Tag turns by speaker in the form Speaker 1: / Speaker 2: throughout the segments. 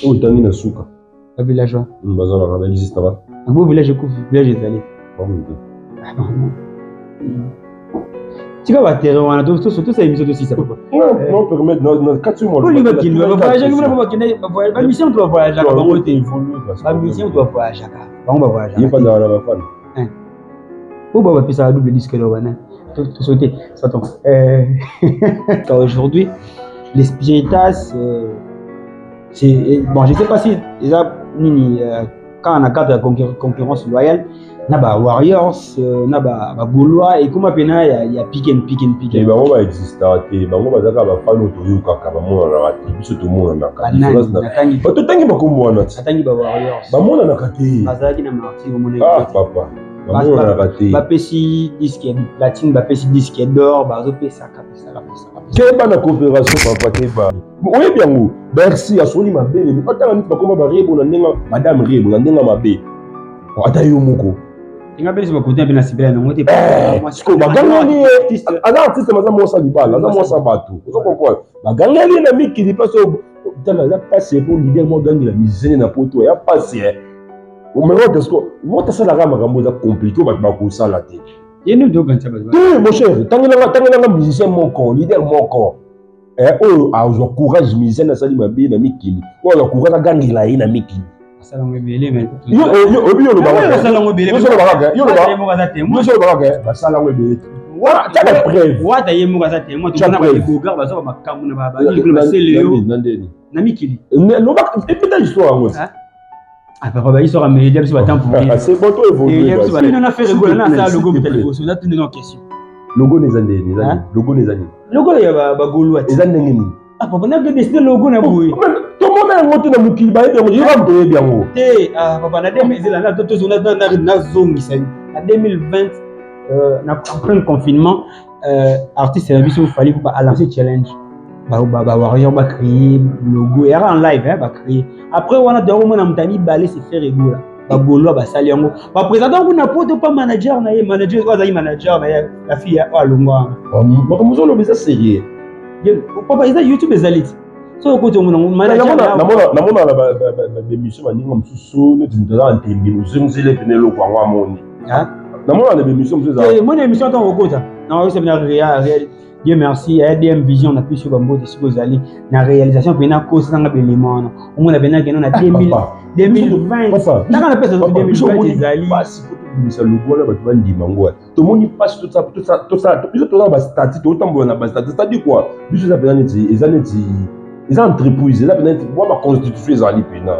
Speaker 1: Oyo otangi na suka.
Speaker 2: Ba villageois.
Speaker 1: Bazalaka ba existaka.
Speaker 2: Bo village ekufi, village ezali. Tika ba terrain wana tosala émission tosisa papa.
Speaker 1: Non permettre na kati yo
Speaker 2: mwa. Bakende ba voyage kuna bakende ba voyage ba mission to ba voyageaka bango te. Ba mission to ba voyageaka. Bango ba voyageaka.
Speaker 1: Ye fanda na ba fan.
Speaker 2: Po ba bapesaka double disque d'or wana. Tosote, attends. Aujourd'hui, les spiritas c'est bon, je sais pas si eza nini kaka na cadre ya concurrence loyale na ba Warriors na ba Gaulois ekoma pena ya pick and pick and pick.
Speaker 1: Bango ba existaka te, bango baza kaka bafani oyo toyokaka, bamonanaka te, biso tomonanaka. Totangi bakombo wana
Speaker 2: ti. Natangi ba Warriors.
Speaker 1: Bamonanaka te.
Speaker 2: Bazalaki na Martyrs omonaki.
Speaker 1: Ah papa. Bamonanaka te.
Speaker 2: Bapesi disque ya platine, bapesi disque d'or, bazopesaka pesaka pesaka.
Speaker 1: Keba na coopération papa, keba. Oyebi yango, Bercy asoli mabe, otala neti bakoma ba Rebo na ndenge madame Rebo na ndenge mabe. Ata yo moko.
Speaker 2: Nga besi bakote mpe na sibela nango te.
Speaker 1: Sikoyo bagangeli ye, aza artiste mais aza mwasi ya libala, aza mwasi ya bato. Ozo comprendre? Bagangeli ye na mikili place oyo tala eza pasi po leader moko agangela mizene na poto ya pasi. Mais wata sikoyo, wata asalaka makambo eza compliqué bato bakosala te.
Speaker 2: Ye nde okanisa bato.
Speaker 1: Te mon cher, tangelanga musicien moko, leader moko. Oyo azwa courage musicien asali mabe na mikili, oyo azwa courage agangela ye na mikili.
Speaker 2: Asalango ebele mais
Speaker 1: oyebi yo olobaka basalango ebele. Tia ba preuve.
Speaker 2: Wata ye moko aza témoin, tomona ba Bogar baza ba makambo na ba basele yo na mikili.
Speaker 1: Loba epeta histoire yango.
Speaker 2: Ah papa ba histoire mais biso ba temps pour rien.
Speaker 1: C'est bon to évoluer.
Speaker 2: Bino na faire rigoler na sala logo mita liboso na tuni no question.
Speaker 1: Logo neza ndeni, logo neza nini?
Speaker 2: Logo ya ba Gaulois.
Speaker 1: Eza ndenge nini?
Speaker 2: Ah papa na décider logo na boye.
Speaker 1: Tomona yango te na mokili bayebi yango, yo kaka toyebi yango.
Speaker 2: Te, ah papa na 2000 na to to na na nazongisa yo. Na 2020 na en plein confinement artiste na biso Fally Ipupa a lancé challenge. Ba warrior ba créer logo ya en live ba créer. Après wana de omona mutani balé se faire ebola. Ba Gaulois basali yango. Ba présentant kuna poto pa manager na ye, manager oyo azali manager na ye, la fille ya alongwa.
Speaker 1: Makambo ozoloba eza sérieux.
Speaker 2: Papa eza YouTube ezali ti. So okoti omona manager
Speaker 1: namona na ba émission baninga mosusu neti moto aza na ntembe ozongisele pene eloko yango amoni. Namona na ba émission mosusu
Speaker 2: eza. Mona émission ntango okota. Na oyesa bina réel. Dieu merci, ya DM Vision na biso bambote siko ezali na réalisation pe na kosa nanga belema wana. Omona pena keno na 2020. Taka na pesa 2020 ezali.
Speaker 1: Pasi po tobimisa logo wana bato bandima yango wana. Tomoni pasi tosala biso toza na ba statut, totambola na ba statut. C'est-à-dire quoi? Biso eza pena neti eza neti eza entreprise, eza pena neti mwa ba constitution ezali pena.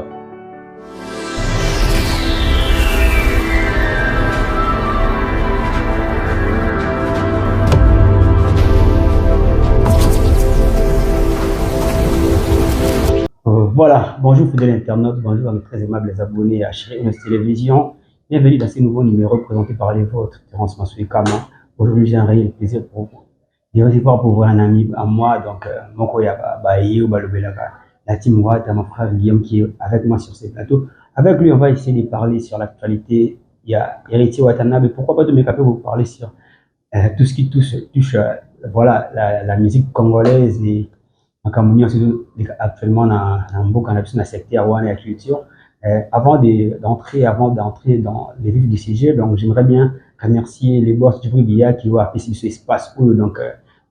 Speaker 2: Voilà, bonjour fidèles internautes, bonjour à nos très aimables abonnés à Chérie Ounès Télévision. Bienvenue dans ce nouveau numéro présenté par les vôtres, Terence Masouikama. Aujourd'hui, j'ai un réel plaisir pour vous de recevoir pour vous un ami à moi, donc moko ya ba yo balobelaka la team Wata, mon frère Guillaume qui est avec moi sur ce plateau. Avec lui, on va essayer de parler sur l'actualité. Il y a Héritier Watanabe, pourquoi pas de me vous parler sur tout ce qui touche voilà, la musique congolaise et makambo nyonso actuellement na mboka na biso na secteur wana ya culture. Avant d'entrer dans le vif du sujet, donc j'aimerais bien remercier les boss du Bribia qui ont apprécié ce espace. Donc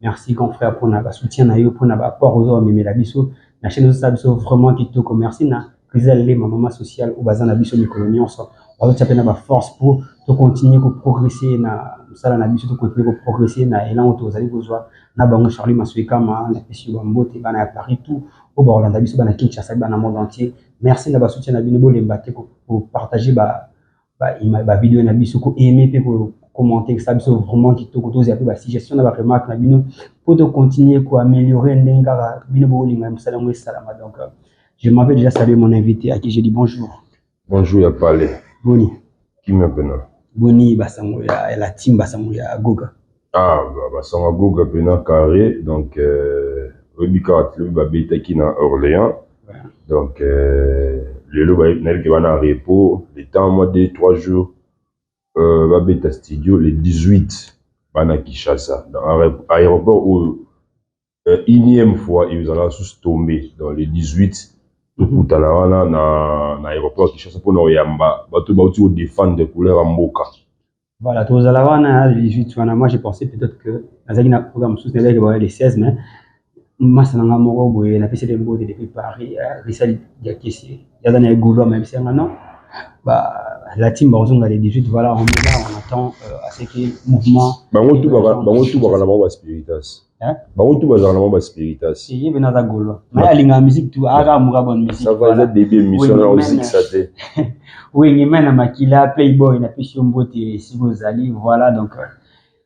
Speaker 2: merci grand frère pour notre soutien na yo, pour notre apport aux hommes mais la biso na chaîne ça biso vraiment kitoko. Merci na Gisèle ma maman sociale au bazan na biso mikolo nyonso. Bazo tcha na ba force pour to continuer ko progresser na mosala na biso, to continuer ko progresser na élan oyo tozali kozwa na bango Charlie Maswekama na pesi yo bambote bana ya Paris tout au Borlanda biso bana Kinshasa bana monde entier. Merci na ba soutien na bino bolemba te ko partager ba vidéo na biso, ko aimer pe ko commenter ça biso vraiment kitoko, tozala pe ba suggestion na ba remarque na bino pour to continuer ko améliorer ndenge kaka bino bolinga mosala yango esalama. Donc je m'avais déjà salué mon invité à qui j'ai dit bonjour.
Speaker 1: Bonjour ya Palais.
Speaker 2: Boni.
Speaker 1: Kimia pena.
Speaker 2: Boni basango ya la team basango ya Goga.
Speaker 1: Ah basango ya Goga pena carré donc oyebi kaka lobi babetaki na Orléans. Donc lelo nayebi ke bana repos le temps moi 2 3 jours babeta studio le 18 bana Kinshasa dans aéroport où énième fois ils allaient sous tomber dans le 18. Tokutana wana na aéroport ya Kinshasa mpona koyamba bato bauti kodéfendre couleur ya mboka.
Speaker 2: Voilà, tozala wana le 18 wana. Moi, j'ai pensé peut-être que nazalaki na programme mosusu, nazalaki baya le 16, mais masa na nga moko boye, napesi ye mbote depuis Paris, Risali Diakesi, yaza na egolo, mayebisi yanga non, ba la team bazonga le 18. Voilà, on est là, on attend à ce que mouvement
Speaker 1: Bango tu baka na bango baspiritas.
Speaker 2: Hein?
Speaker 1: Bango tu bazalaka na bango baspiritas.
Speaker 2: Ye mpe naza gaulois, mais alingaka musique tu aka muka bonne musique.
Speaker 1: Ça va, eza début émission na ozikisa te.
Speaker 2: Wenge na makila, Playboy, napesi yo mbote esika ozali. Voilà, donc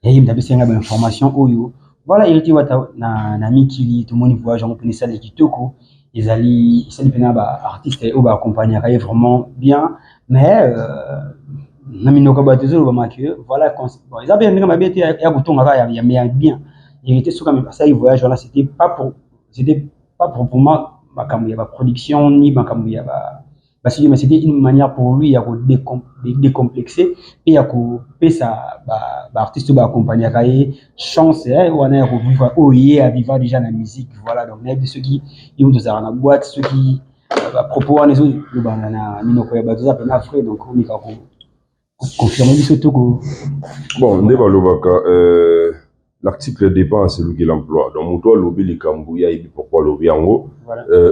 Speaker 2: yaye moto apesi yanga bainformation oyo. Voilà, Héritier Wata na mikili, tomoni voyage yango mpena esali kitoko, ezali esali mpena baartiste oyo baaccompagnaka ye vraiment bien. Mais na minoko bato ezolobama ke voilà, bon, eza mpe ndenge mabe te ya kotonga kaka ya bien. Héritier, soki asali voyage wana, c'était pas proprement makambo ya baproduction ni makambo ya ba bastudio, mais c'était une manière pour lui ya kodécomplexer mpe ya kopesa baartiste oyo baaccompagnaka ye chance wana ya kovivre oyo ye aviva déjà na musique. Voilà, donc nayebi soki ye moto ozalaka na boîte, soki bapropos wana ezolobana na minoko ya bato eza mpena vrai, donc omeka confirme biso to ko
Speaker 1: Bon, nde balobaka l'article dépend à celui qui l'emploie. Donc moto alobi likambo, ye ayebi pourquoi alobi yango.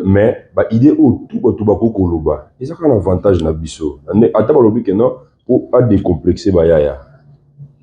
Speaker 1: Mais baidée oyo tu bato bakoki koloba eza kaka na avantage na biso. Ata balobi ke non, po adécomplexe bayaya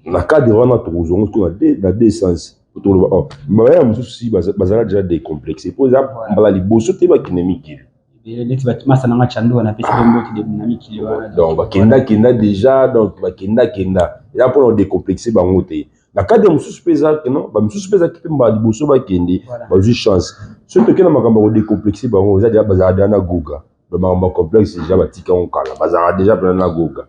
Speaker 1: na cadre wana, tokozongo sikoyo na deux sens. Po toloba, oh, bayaya mosusu si bazala déjà décomplexe, po eza mbala liboso te bakende mikili.
Speaker 2: Neti masa nanga Chando, napesi ye mbote na mikili wana.
Speaker 1: Donc bakendakenda déjà, donc bakendakenda, eza mpona kodécomplexe bango te. Na cadre mosusu mpe eza ke non, bamisusu mpe ezaki mpe mbala liboso bakende, bazwi chance. Soki tokende makambo ya kodécomplexe bango, eza déjà bazala déjà na Goga. Donc makambo ya complexe déjà batika yango kala, bazalaka déjà mpena na Goga.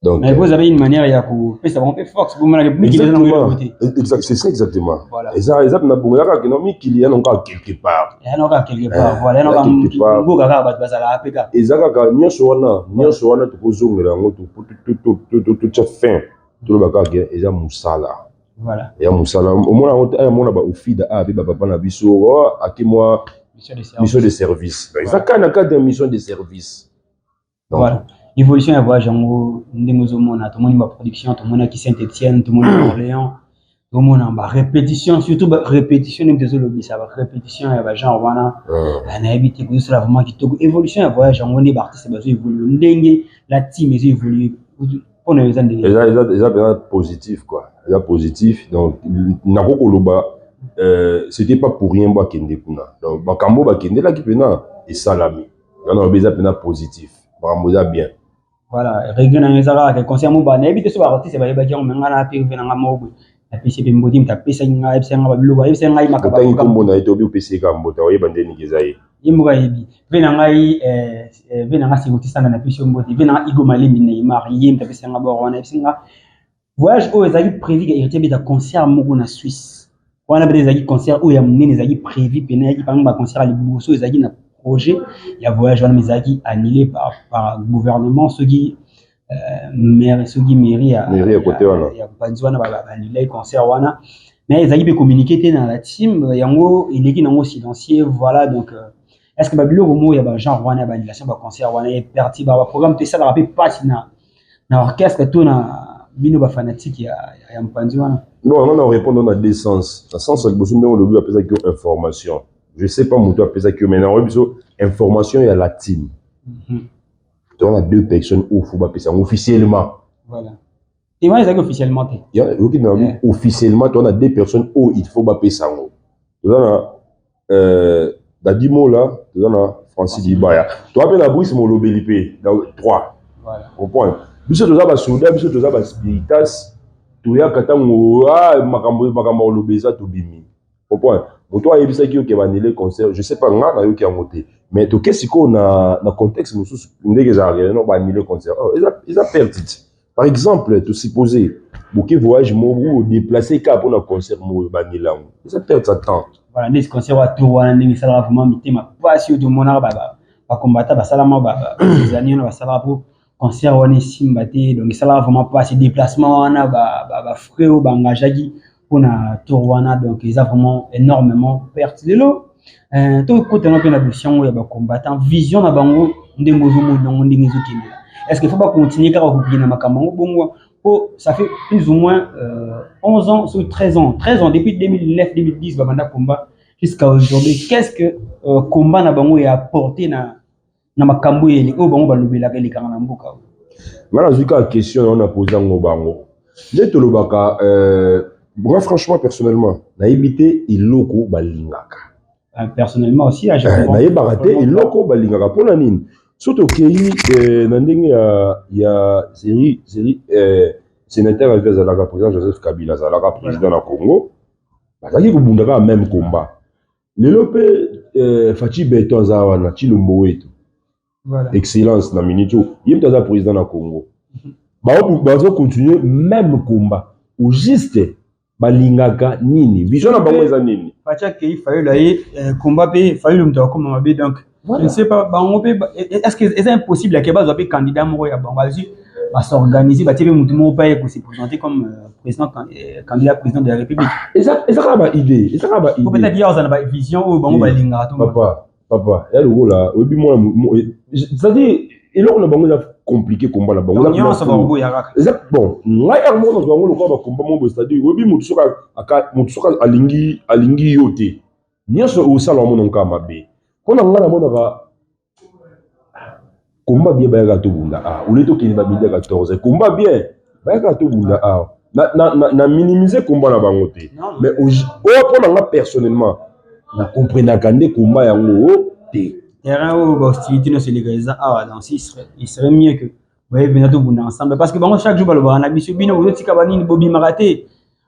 Speaker 1: Donc
Speaker 2: Mais vous avez une manière ya kopesa bango mpe force, bomonaka mikili eza nango eloko te.
Speaker 1: Exact, c'est ça exactement. Eza mpena bongo, eza kaka keno mikili ya nango kaka quelque part.
Speaker 2: Ya nango kaka quelque part, voilà, ya
Speaker 1: Eza
Speaker 2: nango
Speaker 1: quelque part.
Speaker 2: mboka kaka bato bazalaka mpe kaka.
Speaker 1: Eza kaka nyonso wana, nyonso wana tokozongela yango, totya fin, toloba kaka ke eza mosala. Eza mosala, omona yango te. Aya mona baofida a mpe bapapa na biso, oh, ake mwa
Speaker 2: mission de service.
Speaker 1: Mission de service, eza kaka na cadre ya mission de service. Donc,
Speaker 2: Voilà, évolution ya voyage yango ndenge ozomona, tomoni baproduction, tomonaki Saint Étienne, tomoni Orléans, tomona barépétition, surtout barépétition ndenge tozolobisa barépétition ya bagenre wana. Nayebi te, kozosala vraiment kitoko. Évolution ya voyage yango, nde baartiste bazo évolue, ndenge la team ezo évolue, mpona eza ndenge
Speaker 1: Eza mpenza positif quoi, eza positif. Donc nakoki koloba c'était pas pour rien bakende kuna. Donc makambo bakendelaki mpena esalami wana, lobi eza mpena positif, makambo eza bien.
Speaker 2: Voilà, regret na eza kaka concert mo ba nayebi te so baartiste bayebaki yango, me ngai na mpe na ngai moko boye napesi mpe mboti, moto apesaki ngai, ayebisaki ngai babiloko, ayebisaki ngai makambo.
Speaker 1: Otangi nkombo na ye te, obi opesi ye kaka mbote, oyeba nde nini eza ye.
Speaker 2: Ye moko ayebi. Ve na ngai ve na ngai Sikoti Sanda, napesi yo mbote. Ve na ngai Igo Malembi Neymar, ye moto apesi nga bor wana, ayebisi nga voyage oyo ezalaki prévu ke Héritier beta concert moko na Suisse wana. Peut-être ezalaki concert oyo ya monene ezalaki prévu pene, eyaki parmi baconcert ya liboso ezalaki na projet ya voyage wana, mais ezalaki annulé par gouvernement, soki maire, soki mairie ya
Speaker 1: Mairie ya côté wana.
Speaker 2: Ya panzi wana, baannulé concert wana, mais ezalaki mpe communiqué te na la team, yango eleki nango silencieux. Voilà, donc est ce que babiloko moko ya bagenre wana ya baannulation baconcert wana eperti baprogramme te, esalaka mpe mpasi na orchestre to na bino bafanatike ya mopanzi wana?
Speaker 1: Bon, nga na répondre na deux sens. Na sens ya liboso, ndenge olobi bapesaki yo information, je sais pas moto apesaki yo, mais naoyebi biso information ya la team, toza na deux personnes oyo faut bapesa yango officiellement.
Speaker 2: Voilà, te wana ezalaki officiellement te.
Speaker 1: Oyoki na lobi officiellement, toza na deux personnes oyo il faut bapesa yango. Toza na Dadi Mola, toza na Francis Dibaya, toza mpe na Brice Molobeli mpe, donc trois. Comprendre, biso toza basoda, biso toza baspiritas, toyaka ntango makambo ya koloba eza, tobimi. Comprendre, moto ayebisaki yo ke baannulé concert, je sais pas, nga nayoki yango te. Mais toke sikoyo na contexte mosusu, ndenge ezalaka no baannulé concert, oh, eza perte te. Par exemple, tosupose boke voyage moko, odéplace kaka mpona concert moko, baannulé yango, eza perte ya temps.
Speaker 2: Voilà, ndeti concert wa tour wana, ndenge esalaka vraiment mitema mpasi, oyo tomonaka bakombata basalama bazani wana, basalaka mpo concert wana esimba te. Donc esalaka vraiment mpasi, déplacement wana, bafrais oyo baengageaki mpona tour wana, donc eza vraiment énormément perte lelo. Tokotana mpe na dossier yango ya bacombattant, vision na bango, ndenge ozomona yango, ndenge ezokendela, est ce que faut bacontinue kaka kokende na makambo yango bongo? Po ça fait plus ou moins 11 ans sur 13 ans, 13 ans, depuis 2009, 2010 babanda combat jusqu'à aujourd'hui. Qu'est-ce que combat na bango ya apporté na makambo oyo bango balobelaka elekaka na mboka?
Speaker 1: Nga nazwi kaka question yango, na pose yango bango nde tolobaka. Moi, franchement, personnellement, nayebi te eloko balingaka.
Speaker 2: Personnellement aussi, ah, je comprends.
Speaker 1: Nayebaka te eloko balingaka mpona nini. So tokei na ndenge ya série, sénateur avi azalaka président, Joseph Kabila azalaka président na Congo, bazalaki kobunda kaka même combat. Lelo mpe Fatshi Béton aza wana, Tshilombo wetu, excellence, na minute oyo ye moto aza président na Congo, bazocontinue même combat. Au juste, balingaka nini? Vision na bango eza nini?
Speaker 2: Fatshi akei, Fayulu aye, combat mpe Fayulu moto akoma mabe. Donc je ne sais pas, bango mpe, est ce que eza impossible ake bazwa mpe candidat moko ya bango, azwi, bas'organiser, batie mpe motu moko mpe aye kose présenter comme président, candidat président de la République?
Speaker 1: Eza kaka baidée, eza kaka
Speaker 2: baidée. Peut-être ye aza na bavision oyo bango balingaka to.
Speaker 1: Papa, papa, ya lokola oyebi mwana, c'est-à-dire eloko na bango eza compliqué, combat na bango.
Speaker 2: Nyonso bakoboya kaka.
Speaker 1: Eza bon, ngai yango moko nazwa yango lokola bacombat moko boye, c'est-à-dire oyebi, motu soki alingi yo te, nyonso osala omona kaka mabe. Mpo na ngai, namonaka combat bien, bayaka tobunda awa, olie tokende bamidi ya 14. Combat bien, bayaka tobunda awa. Na minimiser combat na bango te, mais oyo mpo na nga personnellement, na comprenaka nde combat yango te.
Speaker 2: Terrain oyo bahostilité nyonso eleka eza awa. Donc il serait mieux que boye mpenza tobunda ensemble, parce que bango chaque jour balobaka na biso: bino bozotika banini, bobimaka te.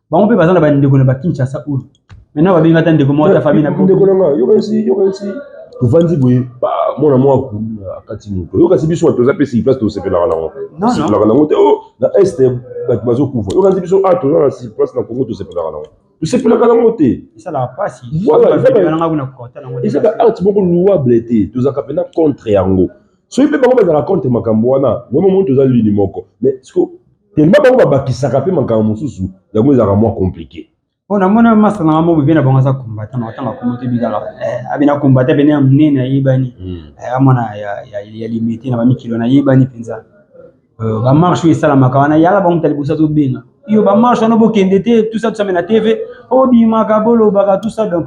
Speaker 2: Bango mpe baza na bandeko na Bakinshasa oyo maintenant babengi ata ndeko moko, ata famille na.
Speaker 1: Ndeko na nga, yokanisi tovandi boye, mwana mwa kuluna akati moto. Yokanisi biso bato toza mpe sur place, tosepelaka nango? Tosepelaka nango te. O na Est bato bazokufa, yokanisi biso a toza na sur place na Congo, tosepelaka nango? Tosepelaka nango te.
Speaker 2: Esalaka mpasi.
Speaker 1: Eza ba acte moko louable te, tozalaka mpena contre yango. Soki mpe bango bazalaka contre makambo wana, vraiment moni toza lini moko. Mais tellement bango babakisaka mpe makambo mosusu, yango ezalaka mwa compliqué.
Speaker 2: Po namona masa nanga moko be na bango aza combattant na otanga kombo te, bikaka abina combattant pene ya monene, ayebani, amona ya Limete na bamikilo, nayebani mpenza. Bamarche oyo esalamaka wana, yala bango moto ya liboso azobenga yo bamarche wana, bokende te, tout ça, tout ça, mais na TV obimaka, bolobaka, tout ça. Donc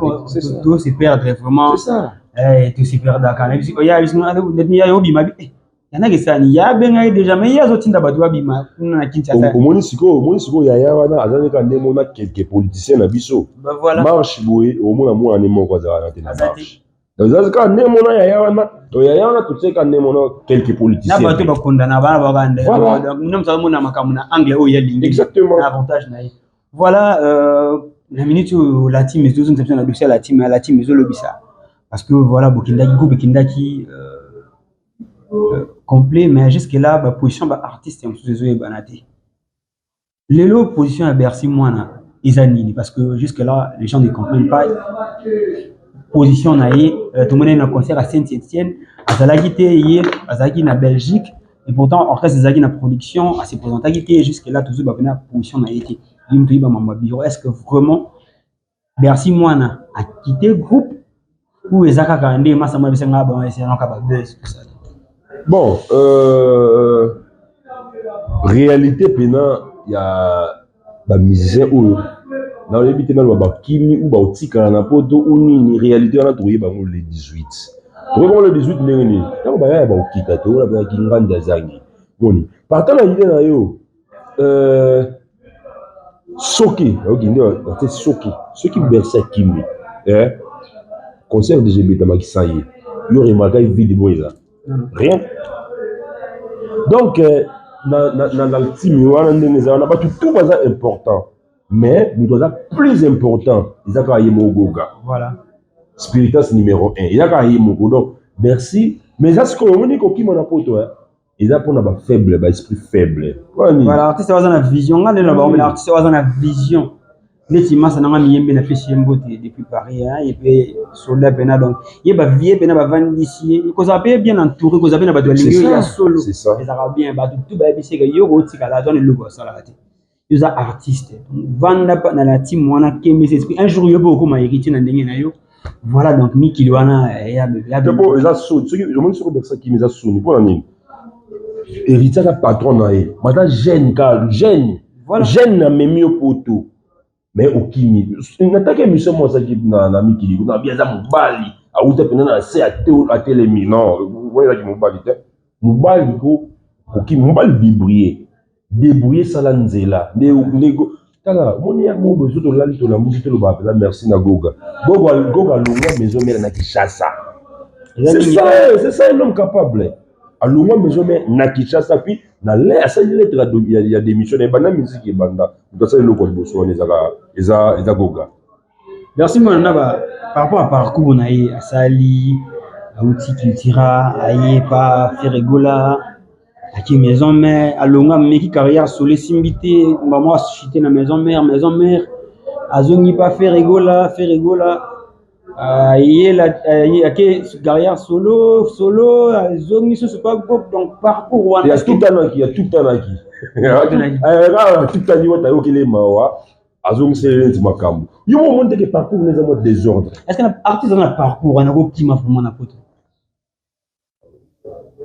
Speaker 2: to se perdre vraiment, to se perdaka na biso. Ya biso ya obima yanaki esani ya abenga ye déjà, mais ye azotinda bato babima kuna na Kinshasa.
Speaker 1: Omoni sikoyo yaya wana aza neka nde mona quelques politiciens na biso. Marche boye, omona mwana moko azalaka te na marche. Eza kaka nde mona yaya wana to yaya wana, totie kaka nde mona quelques politiciens.
Speaker 2: Na bato bakondana bana bakanda, donc moto azomona makambo na angle oyo yalingi.
Speaker 1: Exactement.
Speaker 2: Na avantage na ye, voilà. Na minute oyo la team ezozongisa biso na dossier ya la team. La team ezolobisa parce que voilà, bokendaki, groupe ekendaki complet, mais jusque là baposition baartiste ya mosusu ezoyebana te. Lelo position ya Bercy Mwana eza nini? Parce que jusque là les gens ne comprennent pas position na ye. Tomoni na concert à Saint-Étienne azalaki te, ye azalaki na Belgique, et pourtant orchestre ezalaki na production, ase présentaki te. Jusque là tozoyeba mpena position na ye te. Ye moto oyeba mambo ya bureau, est ce que vraiment Bercy Mwana akite groupe ou eza kaka nde masa mwa bisenga bango esenaka babuzz, tout ça?
Speaker 1: Bon, réalité mpena ya bamusicien oyo nayebi te, naloba bakimi ou baotikala na Poto ou nini, réalité wana tokoyeba yango le 18. Tokoyeba yango le 18 ndenge nini? Ntango bayaya baokita, toyona mpenzaki ngandi azangi boni partant na idée na yo. Soki nayoki nde te, soki Bercy akimi, concert déjà ebetamaki sans ye, yo remarquaki vide mo eza rien. Donc na team wana, ndenge eza wana, bato tout baza important, mais moto aza plus important eza kaka ye moko Goga. Spiritas numéro 1 eza kaka ye moko. Donc merci, mais eza sikoyo omoni kokima na Poto, eza mpona bafaible, baesprit faible.
Speaker 2: Voilà, artiste baza na vision. Nga ndenge na bango, artiste baza na vision neti masa nanga miyembe, na pesi ye mbote depuis Paris, ye mpe soldat pena. Donc ye bavie pena bavandisi ye, kozala mpe bien entouré, kozala mpe na bato balingi yo ya solo, ezalaka bien. Bato tu bayebisi eke yo kotikala aza na eloko asalaka te, yo oza artiste, vanda na la team wana, kembisa esprit. Un jour yo mpe okóma héritier na ndenge na yo. Voilà, donc mikili wana ya
Speaker 1: po eza soni. Soki omoni, soki Bercy akimi, eza soni. Mpona nini? Héritier aza patron na ye, baza jeune, kaka jeune. Jeune amemi yo poto, mais okimi. Nataki émission mo azalaki na mikili kuna, abi aza mobali, awuta mpena na se, atelemi. Non, wana ezalaki mobali te. Mobali ko okimi, mobali débrouiller, débrouiller, sala nzela ndenge. Tala, omoni yango boye, so tolali, tolambuki, tolobaka mpenza merci na Goga. Goga, Goga alongwa Maison Mère na Kinshasa. C'est ça, c'est ça un homme capable. Alongwa Maison Mère na Kinshasa, puis na le asali lettre ya démission na ebanda musique, ebanda moto asali eloko ya liboso wana ezaka eza Goga.
Speaker 2: Merci mwana na ba par rapport à parcours na ye asali, auti Cultura, aye pa Ferre Gola, aki Maison Mère, alonga, ameki carrière solo, esimbi te, mama achuté na Maison Mère. Maison Mère, azongi pa Ferre Gola. Ferre Gola, ayela ake carrière solo, solo, azongi susu pa groupe. Donc parcours wana?
Speaker 1: Ya tutanaki, ya tutanaki, tutani wata, ayokeli mawa, azongiseli neti makambo yo mo omoni teke parcours na eza mwa désordre.
Speaker 2: Est ce que artiste aza na parcours wana kokima vraiment na poto?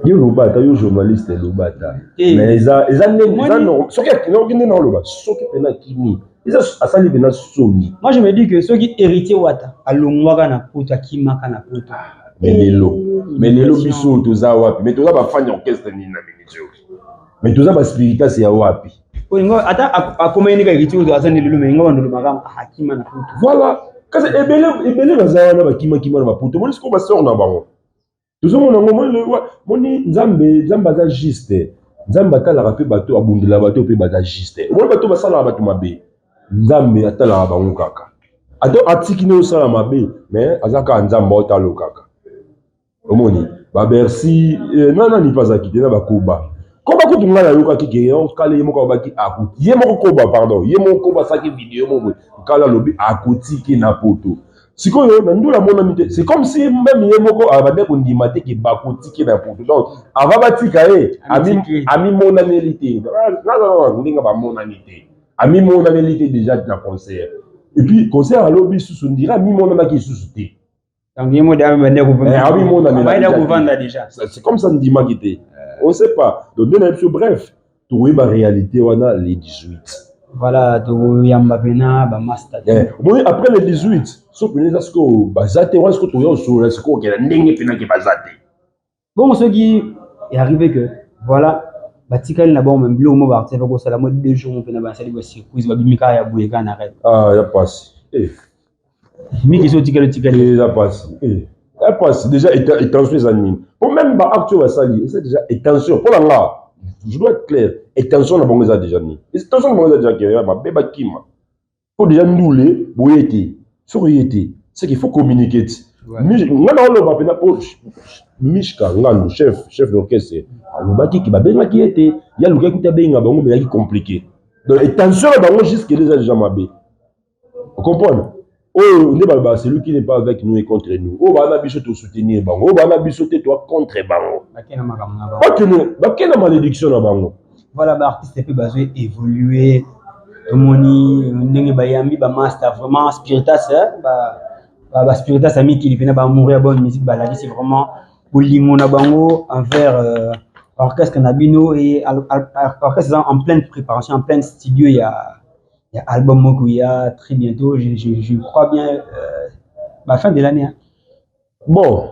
Speaker 1: Yo loba ata, yo journaliste, loba ata. Mais eza ndenge eza soki soki nde na oloba, soki mpena akimi, eza asali mpena soni.
Speaker 2: Moi, je me dis que soki Héritier Wata alongwaka na poto, akimaka na poto.
Speaker 1: Mais lelo biso toza wapi? Mais toza bafani ya orchestre nini na minute oyo? Mais toza baspiritas ya wapi?
Speaker 2: Olingo ata akomaki ndenge Héritier oyo aza nde lelo, mais ngo bandolo makambo akima na poto.
Speaker 1: Voilà, kasi ebele ebele baza wana, bakimakima na bapoto. Moni sikoyo basor na bango, tozomona yango. Moni, Nzambe, Nzambe aza juste. Nzambe atalaka mpe bato, abundela bato mpe baza juste. Omoni bato basalaka bato mabe, Nzambe atalaka bango kaka. Ata atiki nde osala mabe, mais aza kaka Nzambe, aotala kaka. Omoni baBercy na nani mpe azalaki te na bakoba koba kutu. Ngai nayokaki ke kala ye moko alobaki, ye moko koba, pardon, ye moko koba asalaki video moko boye, kala alobi akotiki na poto. Sikoyo na ndula amonami te. C'est comme si même ye moko abande kondima te ke bakotiki na poto. Donc avant batika ye, amimonaneli te. Naza ndenge bamonani te, amimonaneli te déjà na concert. Et puis concert alobi susu ndira amimonanaki lisusu te.
Speaker 2: Donc ye moko
Speaker 1: amimonanela
Speaker 2: kovanda déjà.
Speaker 1: C'est comme ça, ndimaki te, on sait pas. Donc nde na biso, bref, tokoyeba réalité wana les 18.
Speaker 2: Voilà, tokoyamba mpena bamaster.
Speaker 1: Omoni, après les 18, so pene eza sikoyo baza te wana, sikoyo toya osolola sikoyo okenda ndenge mpenake baza te.
Speaker 2: Bongo soki arrivé que voilà, batikali na bango, me biloko mo baartiste bakosala mo 2 jours mo mpena basali basurprise, babimi kaka ya boye kaka na rêve.
Speaker 1: Ah, ya pasi.
Speaker 2: Miki so otikali, otikali.
Speaker 1: Eza pasi, ya pasi déjà. Intention eza nini? Po même baacte oyo basali eza déjà intention. Mpo na nga, je dois être clair, intention na bango eza déjà nini? Intention na bango eza déjà ke mabe, bakima. Po déjà ndule boye te, soki oye te, c'est qu'il faut communiquer ti. Nga na oloba mpena po Mishka Ngandu, chef d'orchestre, alobaki ke babengaki ye te, ye alukaki kuti abenga bango, mais eyaki compliqué. Donc intention na bango jusque là eza déjà mabe, ocomprendre? Oyo nde balobaka: celui qui n'est pas avec nous est contre nous. Oyo baa na biso, tosoutenir bango. Oyo baa na biso te, toa contre bango. Bakende, bakende na malédiction na bango.
Speaker 2: Voilà, baartiste mpe bazo évoluer. Tomoni ndenge bayambi bamaster, vraiment spiritas, baspiritas ya mikili mpena baamour ya bonne musique, balakisi vraiment bolingo na bango envers orchestre na bino. Et orchestre eza en pleine préparation, en pleine studio ya album moko ya très bientôt, je crois bien ba fin de l'année, hein.
Speaker 1: Bon,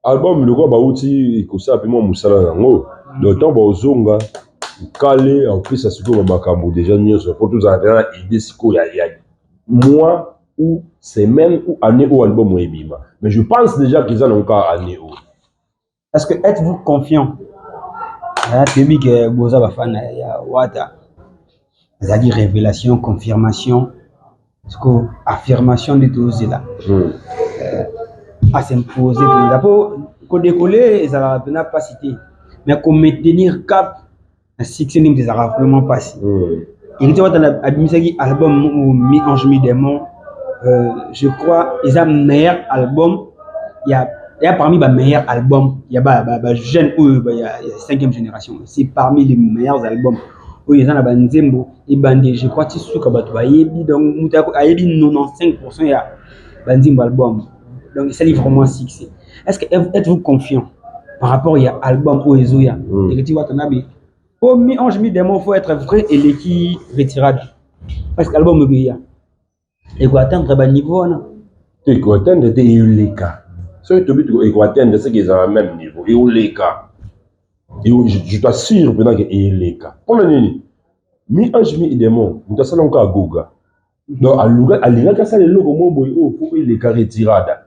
Speaker 1: album lokola bauti kosala mpe mwa mosala yango, donc ntango bazonga kale akopesa sikoyo bamakambo déjà nyonso, po tozala mpenza na idée sikoyo ya mois ou semaine ou année oyo album oyo ebima. Mais je pense déjà qu'eza nango kaka année oyo.
Speaker 2: Est-ce que êtes-vous confiant? Toyebi ke boza bafana ya Wata. Ezalaki révélation, confirmation, siko affirmation nde tozela. As'impose mpenza, mpo kodécoller ezalaka mpenza mpasi te, mais komaintenir cap na succès nde moto ezalaka vraiment mpasi. Héritier Wata abimisaki album Mi Ange Mi Démon, je crois eza meilleur album ya parmi ba meilleurs albums ya ba jeune oyo ya cinquième génération. C'est parmi les meilleurs albums oyo eza na banzembo ebandi, je crois, ti suka bato bayebi. Donc moto ayebi 95 ya banzembo album. Donc esali vraiment succès. Est ce que êtes-vous confiant par rapport ya album oyo ezoya? Héritier Watanabe po mi ange mi démon, faut être vrai, eleki Retirade, parce que album ekoya, ekoatteindre baniveau wana?
Speaker 1: Te, ekoatteindre te, eyoleka. Soki tobi ekoatteindre, soki ezala même niveau, eyoleka. Je t'assure mpenza ke eyeleka. Mpona nini? Mi ange mi démon, moto asala ngo kaka Goga. Donc alingaki asala eloko moko boye oyo po eleka Retirada.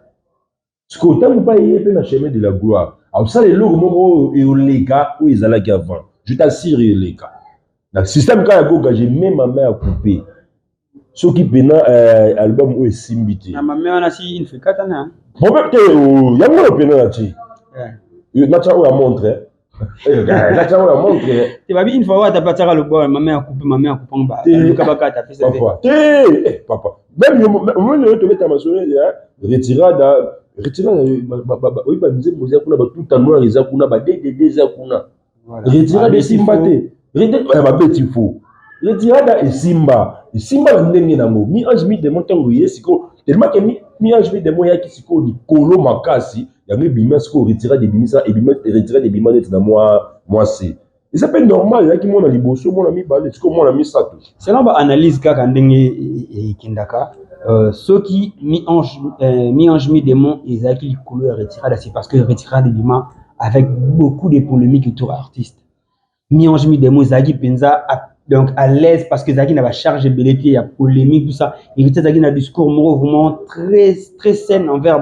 Speaker 1: Sikoyo ntango mpa ye mpe na Chemin de la gloire, akosala eloko moko oyo eyoleka oyo ezalaki avant. Je t'assure, eleka na système kaka ya Goga. Je mets ma main à couper soki mpena album oyo esimbi te.
Speaker 2: Na mame wana si une fois katana.
Speaker 1: Problème te, yango oyo mpena na ti natya oyo ya montre, natya oyo ya montre.
Speaker 2: Te, babi une fois oyo ata atiaka lobo mame ya coupe, mame ya coupe, baluka bakata pesa.
Speaker 1: Papa, te, papa, même omoni oyo tobeta masolo ya Retirada. Retirada, oyi banzembo eza kuna, batuta noir eza kuna, baddd eza kuna. Retirada esimba te, babeti fo. Retirada esimba, esimba na ndenge nango. Mi ange mi démon, ntango ye sikoyo, tellement ke mi ange mi démon eyaki sikoyo likolo makasi, yango ebima sikoyo. Retirada ebimisa, ebima Retirada, ebima neti na mwa se. Eza mpe normal, eyaki mwana liboso, mwana mibale, sikoyo mwana misato.
Speaker 2: Selon baanalyse kaka ndenge ekendaka, soki mi ange mi démon ezalaki likolo ya Retirada, c'est parce que Retirada ebima avec beaucoup de polémiques autour artiste. Mi ange mi démon ezalaki mpenza donc à l'aise, parce que ezalaki na bacharge ebele te ya polémique, tout ça. Héritier ezalaki na discours moko vraiment très très saine envers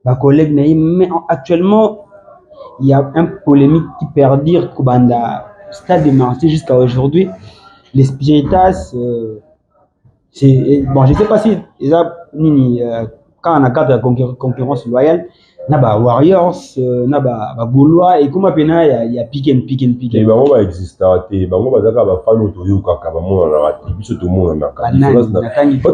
Speaker 2: bacollègue na ye. Mais actuellement, il y a un polémique qui perdure kobanda Stade de Martyr jusqu'à aujourd'hui. Les Spiritas, c'est bon, je sais pas si eza nini, kaka na cadre ya concurrence loyale na ba Warriors, na ba Gaulois, ekoma pena ya piken piken piken.
Speaker 1: Bango baexistaka te, bango baza kaka bafani oyo toyokaka, bamonanaka te. Biso tomonanaka,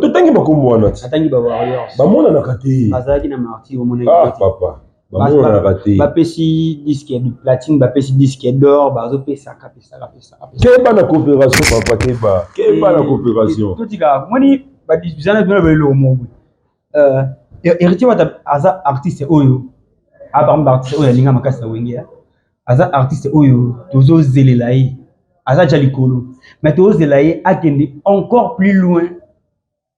Speaker 1: totangi bakombo wana
Speaker 2: ti. Natangi ba Warriors.
Speaker 1: Bamonanaka te.
Speaker 2: Bazalaki na Martyr, omonaki?
Speaker 1: Ah papa, bamonanaka te.
Speaker 2: Bapesi disque de platine, bapesi disque d'or, bazopesaka pesaka pesaka.
Speaker 1: Keba na coopération, papa, keba, keba na coopération.
Speaker 2: Totika moni bizana bino beloko moko. Héritier Wata aza artiste oyo, parmi baartiste oyo alinga makasi na Wenge. Aza artiste oyo tozozelela ye, aza dia likolo, mais tozozela ye akende encore plus loin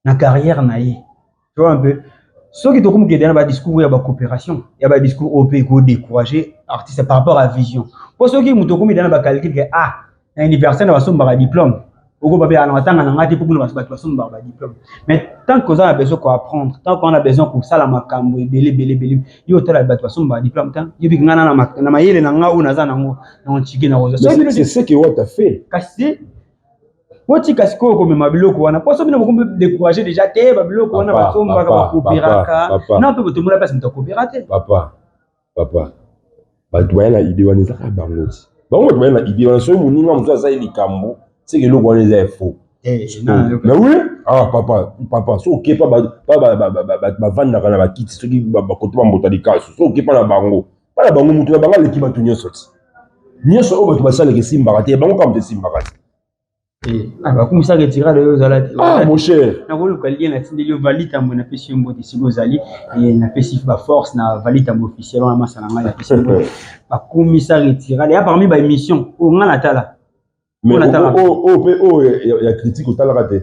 Speaker 2: na carrière na ye, tu vois un peu. Soki tokomi kokende na badiscours ya bacoopération, ya badiscours oyo mpe ekodécourager artiste par rapport à vision, mpo soki moto okomi na bacalcul ke ah, na université na basombaka diplôme, okoba mpe na matanga na ngai te, mpo kuna bato basombaka badiplôme. Mais tant que oza na besoin koapprendre, tant qu'on a besoin kosala makambo ebele ebele ebele, yo otala bato basombaka diplôme tan yo biki ngai na mayele na ngai oyo naza nango na ontike na kozwa.
Speaker 1: C'est ce que Wata fait.
Speaker 2: Kasi botika sikoyo komema biloko wana, mpo so bino bokomi découragé déjà te, babiloko wana basombaka, bakoopéraka na mpe botomona mpasi moto akoopéra te.
Speaker 1: Papa, papa, bato baya na idée wana, ezaka bango ti bango bato baya na idée wana. Soki moninga mosusu asali likambo, seke eloko wana eza efo. Mais oui, ah papa, papa, so okepa bato bavandaka na bakiti, soki bakoto bambota likasu, so okepa na bango, mpa na bango, moto na bango aleki bato nyonso ti nyonso oyo bato basalaka esimbaka te, bango kaka moto esimbaka te.
Speaker 2: Bakumisaka Retirada, oyo ozala te.
Speaker 1: Ah mon cher.
Speaker 2: Nakoluka lien, natindeli yo. Valitambo, napesi yo mbote esika ozali, napesi baforce na Valitambo officiel wana, masa na ngai, napesi mbote. Bakumisa Retirada ya parmi baémission oyo ngai natala.
Speaker 1: Mais oyo mpe oyo ya critique otalaka te?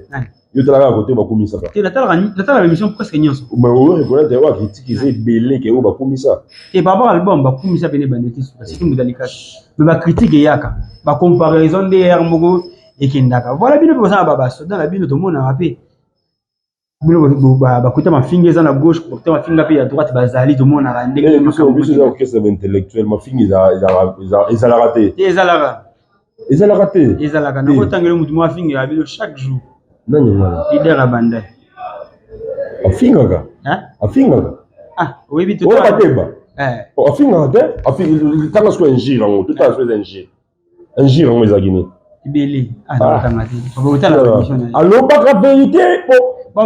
Speaker 1: Yo otalaka kote bakumisaka?
Speaker 2: Te, natalaka émission presque nyonso.
Speaker 1: Mais oyo reconnaître oyo ya critique eza ebele ke oyo bakumisa.
Speaker 2: Te, par rapport album bakumisa pene bandeti suka moto alikasi, mais bacritique eyaka, bacomparaison nde ere moko ekendaka. Voilà, bino mpe boza na basoda na bino, tomonaka mpe bino bakuta mafinga eza na gauche, bakuta mafinga mpe ya droite bazali, tomonaka
Speaker 1: ndenge. Biso eza orchestre intellectuel, mafinga ezalaka te.
Speaker 2: Te, ezalaka.
Speaker 1: Ezalaka te.
Speaker 2: Ezalaka. Nakotangela motu moko afingaka bino chaque jour.
Speaker 1: Nani wana?
Speaker 2: Leader ya Bandai.
Speaker 1: Afingaka? Afingaka?
Speaker 2: Ah, oyebi.
Speaker 1: Oyo bateba afingaka te. Tanga sikoyo injure yango, totala sikoyo eza injure. Injure yango ezalaki nini?
Speaker 2: Ebele.
Speaker 1: Alobaka vérité po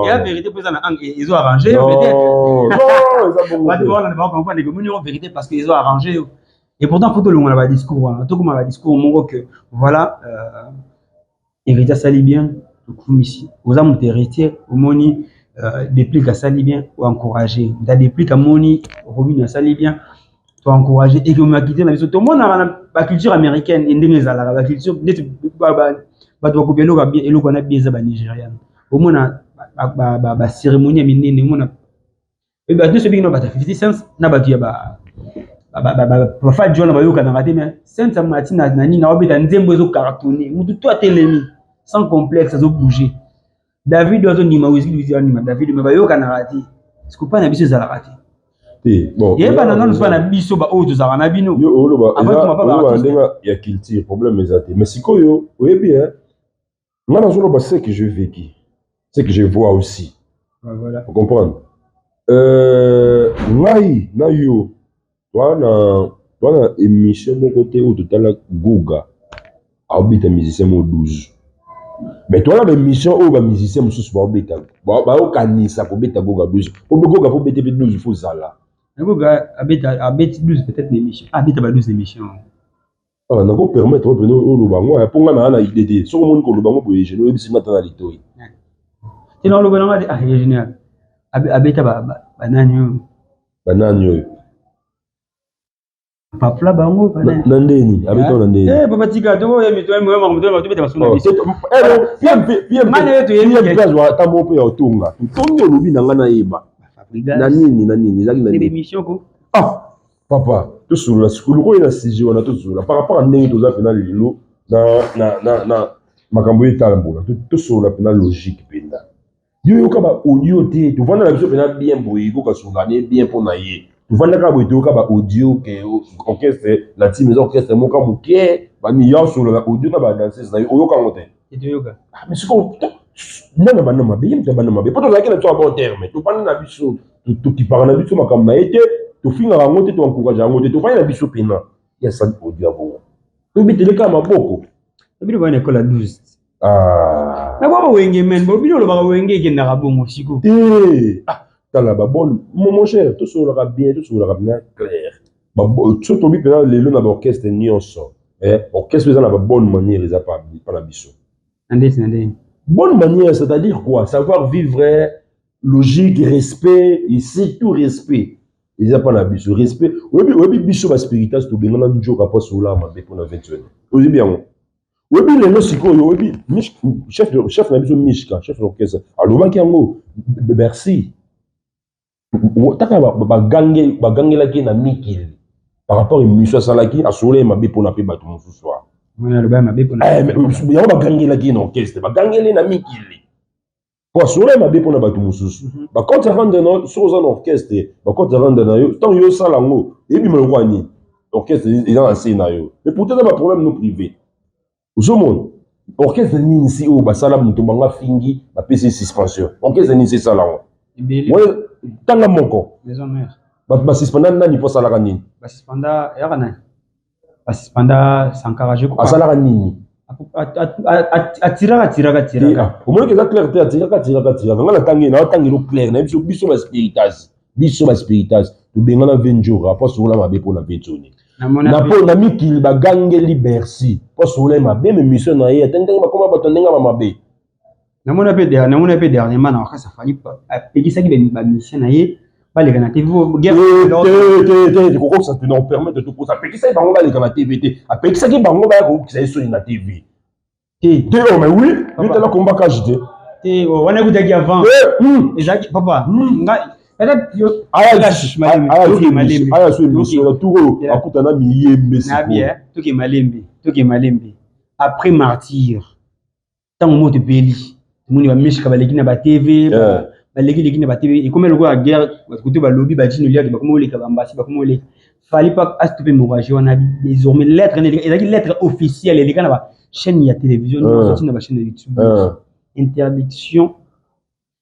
Speaker 2: Ya vérité mpo eza na angle ezo arrange yo peut-être. Bato wana bacomprendre que moni vérité parce que ezo arrange yo. Et pourtant faut tolongola badiscours wana, tokoma badiscours moko que voilà, héritier asali bien, tokumisi, oza moto héritier omoni. Déplique asali bien, oencourage nda. Déplique amoni Robin asali bien, toencourage. Ekomaki te na biso, tomonaka na baculture américaine ndenge ezalaka, baculture neti bato bakopi eloko, eloko wana bien. Eza banigériane, omona bacérémonie ya minene, omona bato nyonso ebingi na bato ya 50 Cent na bato ya bafadi wana bayokanaka te. Mais Cent amati na nini, aobeta nzembo, ezocartonne, motu to atelemi sans complexe, azobouge. David azondima, Wizkid azondima David, mais bayokanaka te. Sikopa na biso ezalaka te.
Speaker 1: Te, bon.
Speaker 2: Yebana nanu mpa na biso baoyo tozalaka na bino.
Speaker 1: Yo oloba ndenge ya culture, problème eza te. Mais sikoyo oyebi, nga nazoloba ce que je vécu, ce que je vois aussi.
Speaker 2: Voilà.
Speaker 1: Vous comprendre, ngai na yo towana émission moko te oyo totala Goga aobeta musicien mo 12, mais towana baémission oyo bamusicien mosusu baobeta, baokanisa kobeta Goga 12. Po Goga, po bete mpe 12, faut zala.
Speaker 2: Goga abeta, abeti 12 peut-être na émission, abeta ba 12 émission.
Speaker 1: Ah, nako permettre mpena oloba ngo, mpo nga naa na idée te. Soki omoni koloba ngo boye, gene oyebisi nga ta na litoi.
Speaker 2: Te, na oloba nanga te. Ah, général abeta banani oyo?
Speaker 1: Banani oyo?
Speaker 2: Papla bango.
Speaker 1: Na ndeni abeta, na ndeni?
Speaker 2: Eh papa, tika tobeta basolo na biso.
Speaker 1: Mpe azwa ata moko mpe ya otonga totongi. Olobi na nga nayeba na nini, na nini ezalaki na nini?
Speaker 2: Émission ko.
Speaker 1: Ah papa, tosolola sikoyo lokola na sujet wana. Tosolola par rapport a ndenge toza mpena lelo na makambo etambola. Tosolola mpena logique mpenza. Yo yoka baaudio te, tovanda na biso mpena bien boye, koka ne bien mpo na ye. Tovanda kaka boye, toyoka baaudio ke orchestre la team eza orchestre moko moke. Bani ya osolola audio na badanseuse na yo, oyoka yango te?
Speaker 2: Toyoka.
Speaker 1: Mais sikoyo nani banda mabe? Ye moto abanda mabe, mpo tozalaki na biso ya bon terme. Tofandi na biso, tokipaka na biso makambo na ye te, tofingaka yango te, toencourage yango te, tofandi na biso mpena. Ye asali audio ya bongo, tobetele kaka maboko.
Speaker 2: Bino bana ekole ya 12.
Speaker 1: Ah.
Speaker 2: Na bwa wenge men bo, bino olobaka wenge ekendaka bongo siko.
Speaker 1: Te, ah, tala babone, mon cher, tosololaka bien, tosololaka bien clair. So tobi mpena lelo na baorchestre nyonso, orchestre eza na babonne manière, eza pa na biso.
Speaker 2: Na ndeti na ndenge?
Speaker 1: Bonne manière, c'est-à-dire quoi? Savoir vivre, logique, respect et surtout respect eza mpa na biso. Respect, oyebi, oyebi biso baspiritas tobengana njoka mpo asololaka mabe mpona 21. Oyebi yango, oyebi lelo sikoyo, oyebi chef na biso Mishka, chef d'orchestre, alobaki yango Bercy taka bagangelaki ye na mikili par rapport émission asalaki, asololaki mabe mpona mpe bato mosusu. Yango bagangelaki ye na orchestre, bagangeli ye na mikili po asololaki mabe mpona bato mosusu. Bacompte rendre na, soki oza na orchestre, bacompte rendre na yo, ntango yo osala yango, eyebima lokola nini? Orchestre eza na se na yo, mais pourtant eza baproblème no privé. Ozomona orchestre nini si oyo basala moto bango afingi, bapesi suspension? Orchestre nini si esala yango? Tanga moko. Bato basuspenda nani mpo asalaka nini?
Speaker 2: Basuspenda yaka nani? Basuspenda Sankara, je crois.
Speaker 1: Asalaka nini?
Speaker 2: Atiraka, atiraka, atiraka.
Speaker 1: Omonaki eza clair te? Atiraka, atiraka, atiraka. Nga natangi, naotangelo clair na biso. Biso baspiritas, biso baspiritas tobengana Venjora mpo asokola mabe mpona Ventoni na mpo na mikili. Bagangeli Bercy mpo asokola ye mabe, mais mission na ye atangi bakoma bato ndenge ya mabe.
Speaker 2: Namona mpe dernièrement na orchestre, Fally apekisaki bamusicien na ye baleka na TV.
Speaker 1: Te, kokokisa te, na permettre tokosa. Apekisaki bango baleka na TV te, apekisaki bango baya kokokisa ye soni na TV.
Speaker 2: Te.
Speaker 1: Te, oh, mais oui, yo tala komba kage te.
Speaker 2: Te, wana ekutaki avant, ezalaki papa ngai peut-être.
Speaker 1: Aya so émission na tour oyo akutana miyembe.
Speaker 2: Sikoyo toke malembe, toke malembe. Après Martyr, ntango moto epeli, tomoni bamishka baleki na batv, baleki leki na batv, ekomi lokola guerre. Kote balobi bajino liaki bakomi oleka, bambasi bakomi oleka. Fally pa astope hémorragie wana. Désormais lettre ezalaki lettre officielle, eleka na bachaîne ya télévision nyonso, ntina bachaîne ya YouTube, interdiction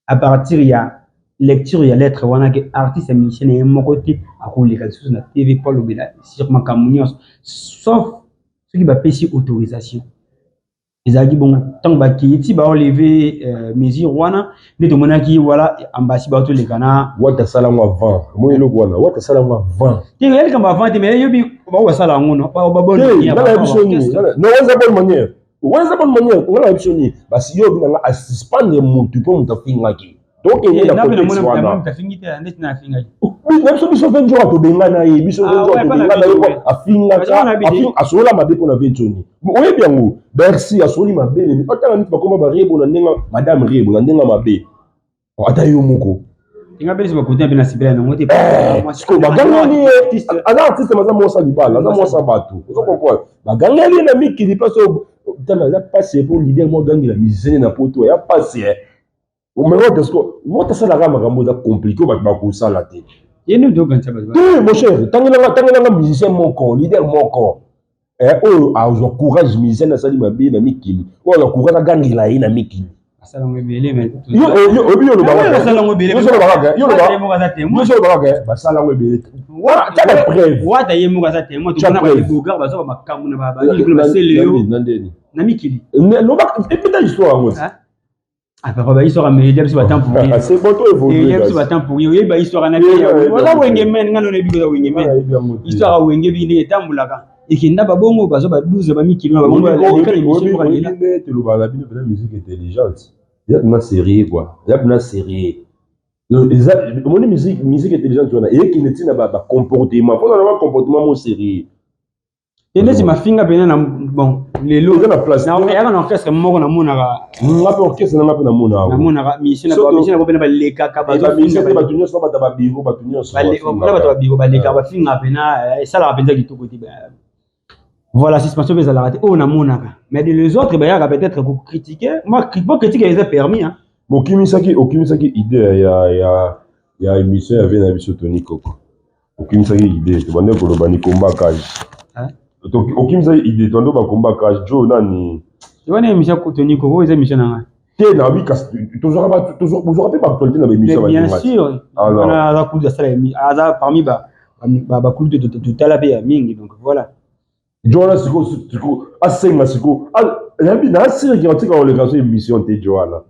Speaker 2: à partir ya lecture ya lettre wana ke artiste ya musicien na ye moko te akoleka lisusu na TV mpo alobela sur makambo nyonso, sauf soki bapesi autorisation. Ezalaki bongo ntango bakei ti baenlever mesure wana nde tomonaki wala ambasi baotoleka na.
Speaker 1: Wata asala yango avant. Omoni eloko wana, Wata asala yango avant.
Speaker 2: Te, eyali kambo avant te, mais yobi bao basala yango no.
Speaker 1: Nga biso nini? Non, eza bonne manière, wana eza bonne manière. Nga na biso nini? Basi yo obi nanga asuspendre mutu mpo moto afingaki. Tokende na contexte wana. Na biso biso venjora tobengana ye, biso venjora tobengana ye, afingaka, asolola mabe mpona Ventoni. Oyebi yango, Bercy asololi mabe, otala neti bakoma barebo na ndenge madame rebo na ndenge mabe, ata yo moko.
Speaker 2: Nga mpe bakote mpe nasepela nango te.
Speaker 1: Sikoyo bagangeli ye, aza artiste, aza mwasa libala, aza mwasa bato, ozo comprendre. Bagangeli ye na mikili place oyo, tala, eza pasi po leader mo agangela musicien na poto, ya pasi. Mais wata siko, wata asalaka makambo eza compliqué, bato bakosala te.
Speaker 2: Ye nde tokanisa bato.
Speaker 1: Te, mon cher, tangelanga musicien moko, leader moko oyo azwa courage, musicien asali mabe na mikili, oyo azwa courage agangela ye na mikili.
Speaker 2: Asalango ebele.
Speaker 1: Oyebi, yo olobaka basalango ebele, tiaka preuve.
Speaker 2: Wata ye moko aza témoin, tomona babogar bazwa makambo na basele yo na mikili.
Speaker 1: Epeta histoire yango.
Speaker 2: Ah papa, ba histoire mais biso ba temps pour rien.
Speaker 1: C'est bon, to évoluer.
Speaker 2: Biso ba temps pour rien. Oyebi ba histoire na bien. Oza wenge men, nga no nayebi koza wenge men. Histoire ya wenge bi ndenge etambulaka. Ekenda babongo bazwa ba 12 ba mikili na babongo
Speaker 1: baleka émission moko alela. Tolobaka na bino mpena musique intelligente. Eza mpena sérieux quoi. Eza mpena sérieux. Eza omoni musique intelligente wana eyekende ntina ba comportement. Mpona na ba comportement mo sérieux.
Speaker 2: Te, neti mafinga mpena na bon lelo.
Speaker 1: Eza na place.
Speaker 2: Eyaka na orchestre moko namonaka.
Speaker 1: Nga mpe orchestre nanga mpe namona.
Speaker 2: Namonaka musicien na bango mpena balekaka.
Speaker 1: Bato nyonso, bato babiro, bato nyonso.
Speaker 2: Na bato babiro balekaka, bafinga mpena, esalaka mpenza kitoko te. Voilà, suspension mpe ezalaka te oyo namonaka, mais de les autres bayaka peut-être kocritiquer. Moi, critique eza permis, hein.
Speaker 1: Okimisaki idée ya émission ya vie na biso Tony Koko. Okimisaki idée, tobande koloba ni combat cage. Okimisaki idée, tobande bakomba cage jo nani.
Speaker 2: Wana émission Tony Koko eza émission na ngai.
Speaker 1: Te, nabi kasi tozwaka mpe baactualité na baémission.
Speaker 2: Bien sûr, wana aza kulutu, asala, aza parmi bakulutu totala mpe ya mingi, donc voilà.
Speaker 1: Jo wana sikoyo, sikoyo asenga, sikoyo nayebi naasiriki atika koleka so émission te. Jo wana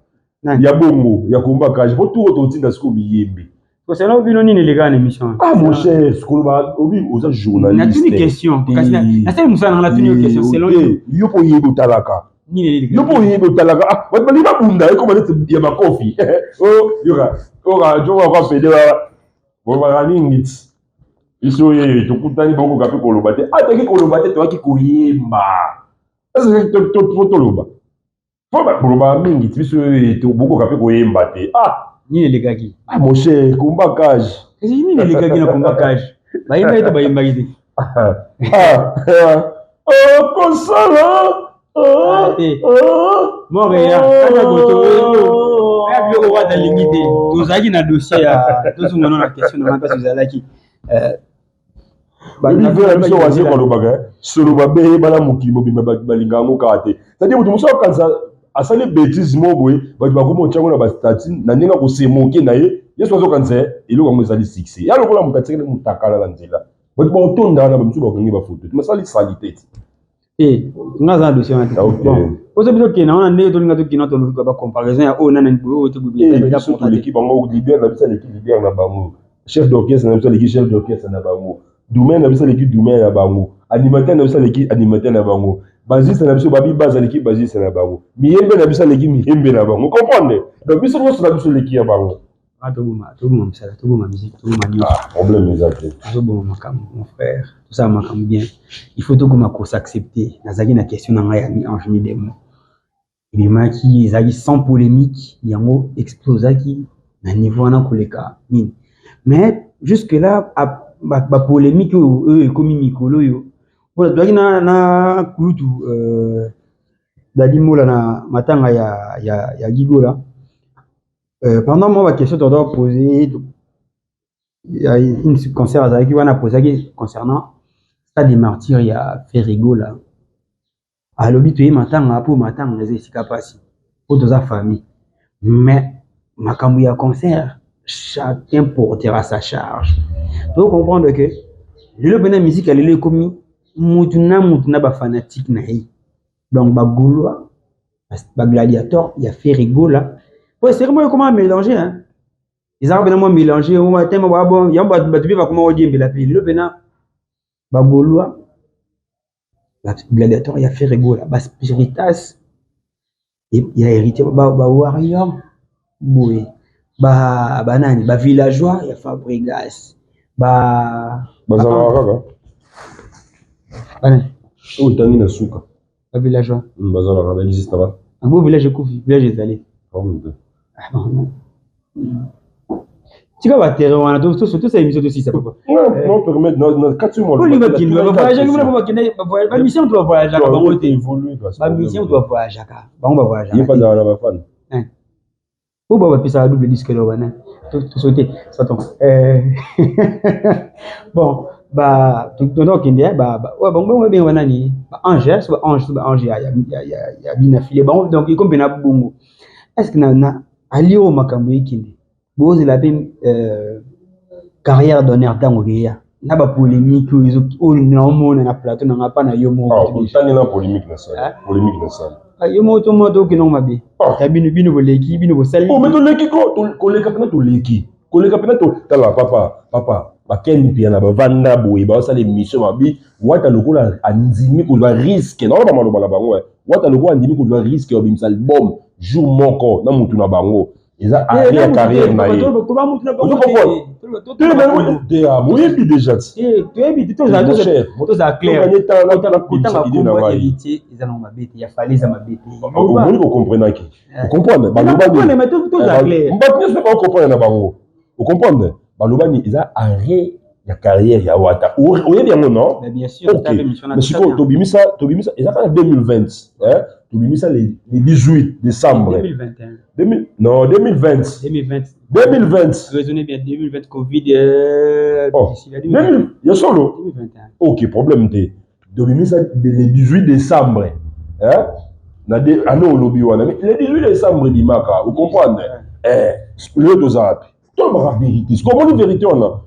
Speaker 1: ya bongo ya komba cage po turo totinda sikoyo miyembe.
Speaker 2: Kosala bino nini elekaka na émission?
Speaker 1: Ah mon cher, sikoloba obi oza journaliste.
Speaker 2: Natuni question, kasi nasali mosala nanga, natuni yo question selon
Speaker 1: yo mpo oyebi otalaka.
Speaker 2: Nini?
Speaker 1: Yo mpo oyebi otalaka bato balingi babunda, ekoma neti ya makofi. Yoka oka jo pede bolobaka mingi ti biso oyo tokutani, bokoka mpe koloba te, ataki koloba te, toyaki koyemba po toloba po bolobaka mingi ti biso oyo bokoka mpe koyemba te, ah.
Speaker 2: Nini elekaki?
Speaker 1: Ah mon cher, komba cage.
Speaker 2: Kasi nini elekaki na komba cage? Bayembaki to bayembaki te?
Speaker 1: Okosala.
Speaker 2: Moreya kaka koto biloko wata alingi te. Tozalaki na dossier ya tozonga no na question na nga, mpasi ozalaki.
Speaker 1: Biso biso wazi kolobaka solo mabe eyebana mokili mobimba, bato balinga yango kaka te. C'est-à-dire moto mosusu akanisa asali bêtise moko boye, bato bakoma otiango na bastatuts na ndenge akosemoke na ye. Yesu azokanisa eloko yango ezali succès ya lokola moto atikali motakala na nzela, bato bakotonda wana, bamosusu bakangi bafoto, masali saleté ti.
Speaker 2: Te, nga aza na dossier wana te. Bon, poso biso tokende wana ndenge tolinga tokende, toluka bacomparaison ya oyo nani boye, oyo te.
Speaker 1: Biso toleki bango, leader na biso aleki leader na bango, chef d'orchestre na biso aleki chef d'orchestre na bango, drummer na biso aleki drummer na bango, animateur na biso aleki animateur na bango, bassiste na biso babi base aleki bassiste na bango, miyembe na biso aleki miyembe na bango. Comprendre, donc biso nyonso na biso eleki ya bango.
Speaker 2: Toboma, toboma mosala, toboma musique, toboma nyonso.
Speaker 1: Problème eza te.
Speaker 2: Tozoboma makambo, mon frère, tosala makambo bien, il faut tokoma kosaccepter. Nazalaki na question na ngai ya mi-ange mi-démon, ebimaki, ezalaki sans polémique, yango explosaki na niveau wana koleka nini. Mais jusque là bapolémique oyo oyo ekomi mikolo oyo, mpona tozalaki na kulutu Dadi Mola na matanga ya Gigola, pendant moi baquestion toza poser, ya une concert azalaki wana, apozaki concernant stade des Martyrs ya Ferre Gola. Alobi toye matanga mpo matanga eza esika mpasi mpo toza famille, mais makambo ya concert, chacun portera sa charge. To comprendre que lelo mpena musique ya lelo ekomi mutu na mutu na bafanatique na ye, donc bagaulois, bagladiateur ya Ferre Gola, po eseri moko ekoma mélange, hein. Ezalaka mpena mwa mélange tema bon, yango bato mpe bakoma kodiembela mpe lelo mpena bagaulois, bagladiateur ya Ferre Gola, baspiritas ya Héritier, bawarrior boye. Ba banani, ba villageois ya Fabregas, ba
Speaker 1: bazalaka kaka
Speaker 2: banani
Speaker 1: oyo otangi na suka.
Speaker 2: Ba villageois.
Speaker 1: Bazalaka, baexistaka.
Speaker 2: Yango village ekufi, village ezali.
Speaker 1: Problème te.
Speaker 2: Ah, non, non. Tika baterrain wana, tosala émission, tosisa, papa.
Speaker 1: Non, permettre na kati yo.
Speaker 2: Olingi bakende bavoyage, kuna bakende bamission, to bavoyageaka bango te.
Speaker 1: Évolue.
Speaker 2: Bamission, to bavoyageaka bango,
Speaker 1: ye
Speaker 2: bavoyageaka.
Speaker 1: Mpe azala na bafan.
Speaker 2: Po ba bapesaka double disque lelo wana, tosote saton. Bon, ba tondo okende bango babenga banani, baange, so baange, so baange ya bina file bango. Donc ekomi mpena bongo. Est ce que na ali oyo makambo ekende, bozela mpe carrière d'honneur ntango keya na bapolémique oyo oyo naomona na plateau nanga mpa na yo moko?
Speaker 1: Otangi na polémique na sala, polémique na sala.
Speaker 2: Yo moko tomona tokendongo mabe ya bino, bino boleki, bino bosali.
Speaker 1: Oh, mais toleki ko koleka mpena, toleki koleka mpena. Tala, papa, papa, bakeni mpia na bavanda boye, baosala émission, babi Wata lokola andimi kozwa risque, naoloba maloba na bango, Wata lokola andimi kozwa risque ya obimisa album jour moko na mutu na bango, eza arrêt ya carrière na ye. Boyebi déjà ti.
Speaker 2: Toyebi te, tozala clair. Kotanga kombo Héritier eza nango mabe te, ya Fally eza mabe te.
Speaker 1: Omoni, kocomprenaki, ocomprendre balobani, bato nyonso baocomprendre na bango, ocomprendre balobani, eza arrêt ya carrière ya Wata. Oyebi yango, non? Ok, mais sikoyo tobimisa, tobimisa, eza kaka 2020, tobimisa le 18 décembre.
Speaker 2: 2021.
Speaker 1: 2000, non, 2020.
Speaker 2: 2020.
Speaker 1: 2020.
Speaker 2: Raisonnez bien, 2020, Covid.
Speaker 1: Oh, 2000 ya solo.
Speaker 2: 2021.
Speaker 1: Ok, problème te. Tobimisa le 18 décembre, hein? Na de année olobi wana, mais le 18 décembre ebimaka, ocomprendre. Lelo toza wapi? Tolobaka vérité. Sikoyo omoni vérité wana,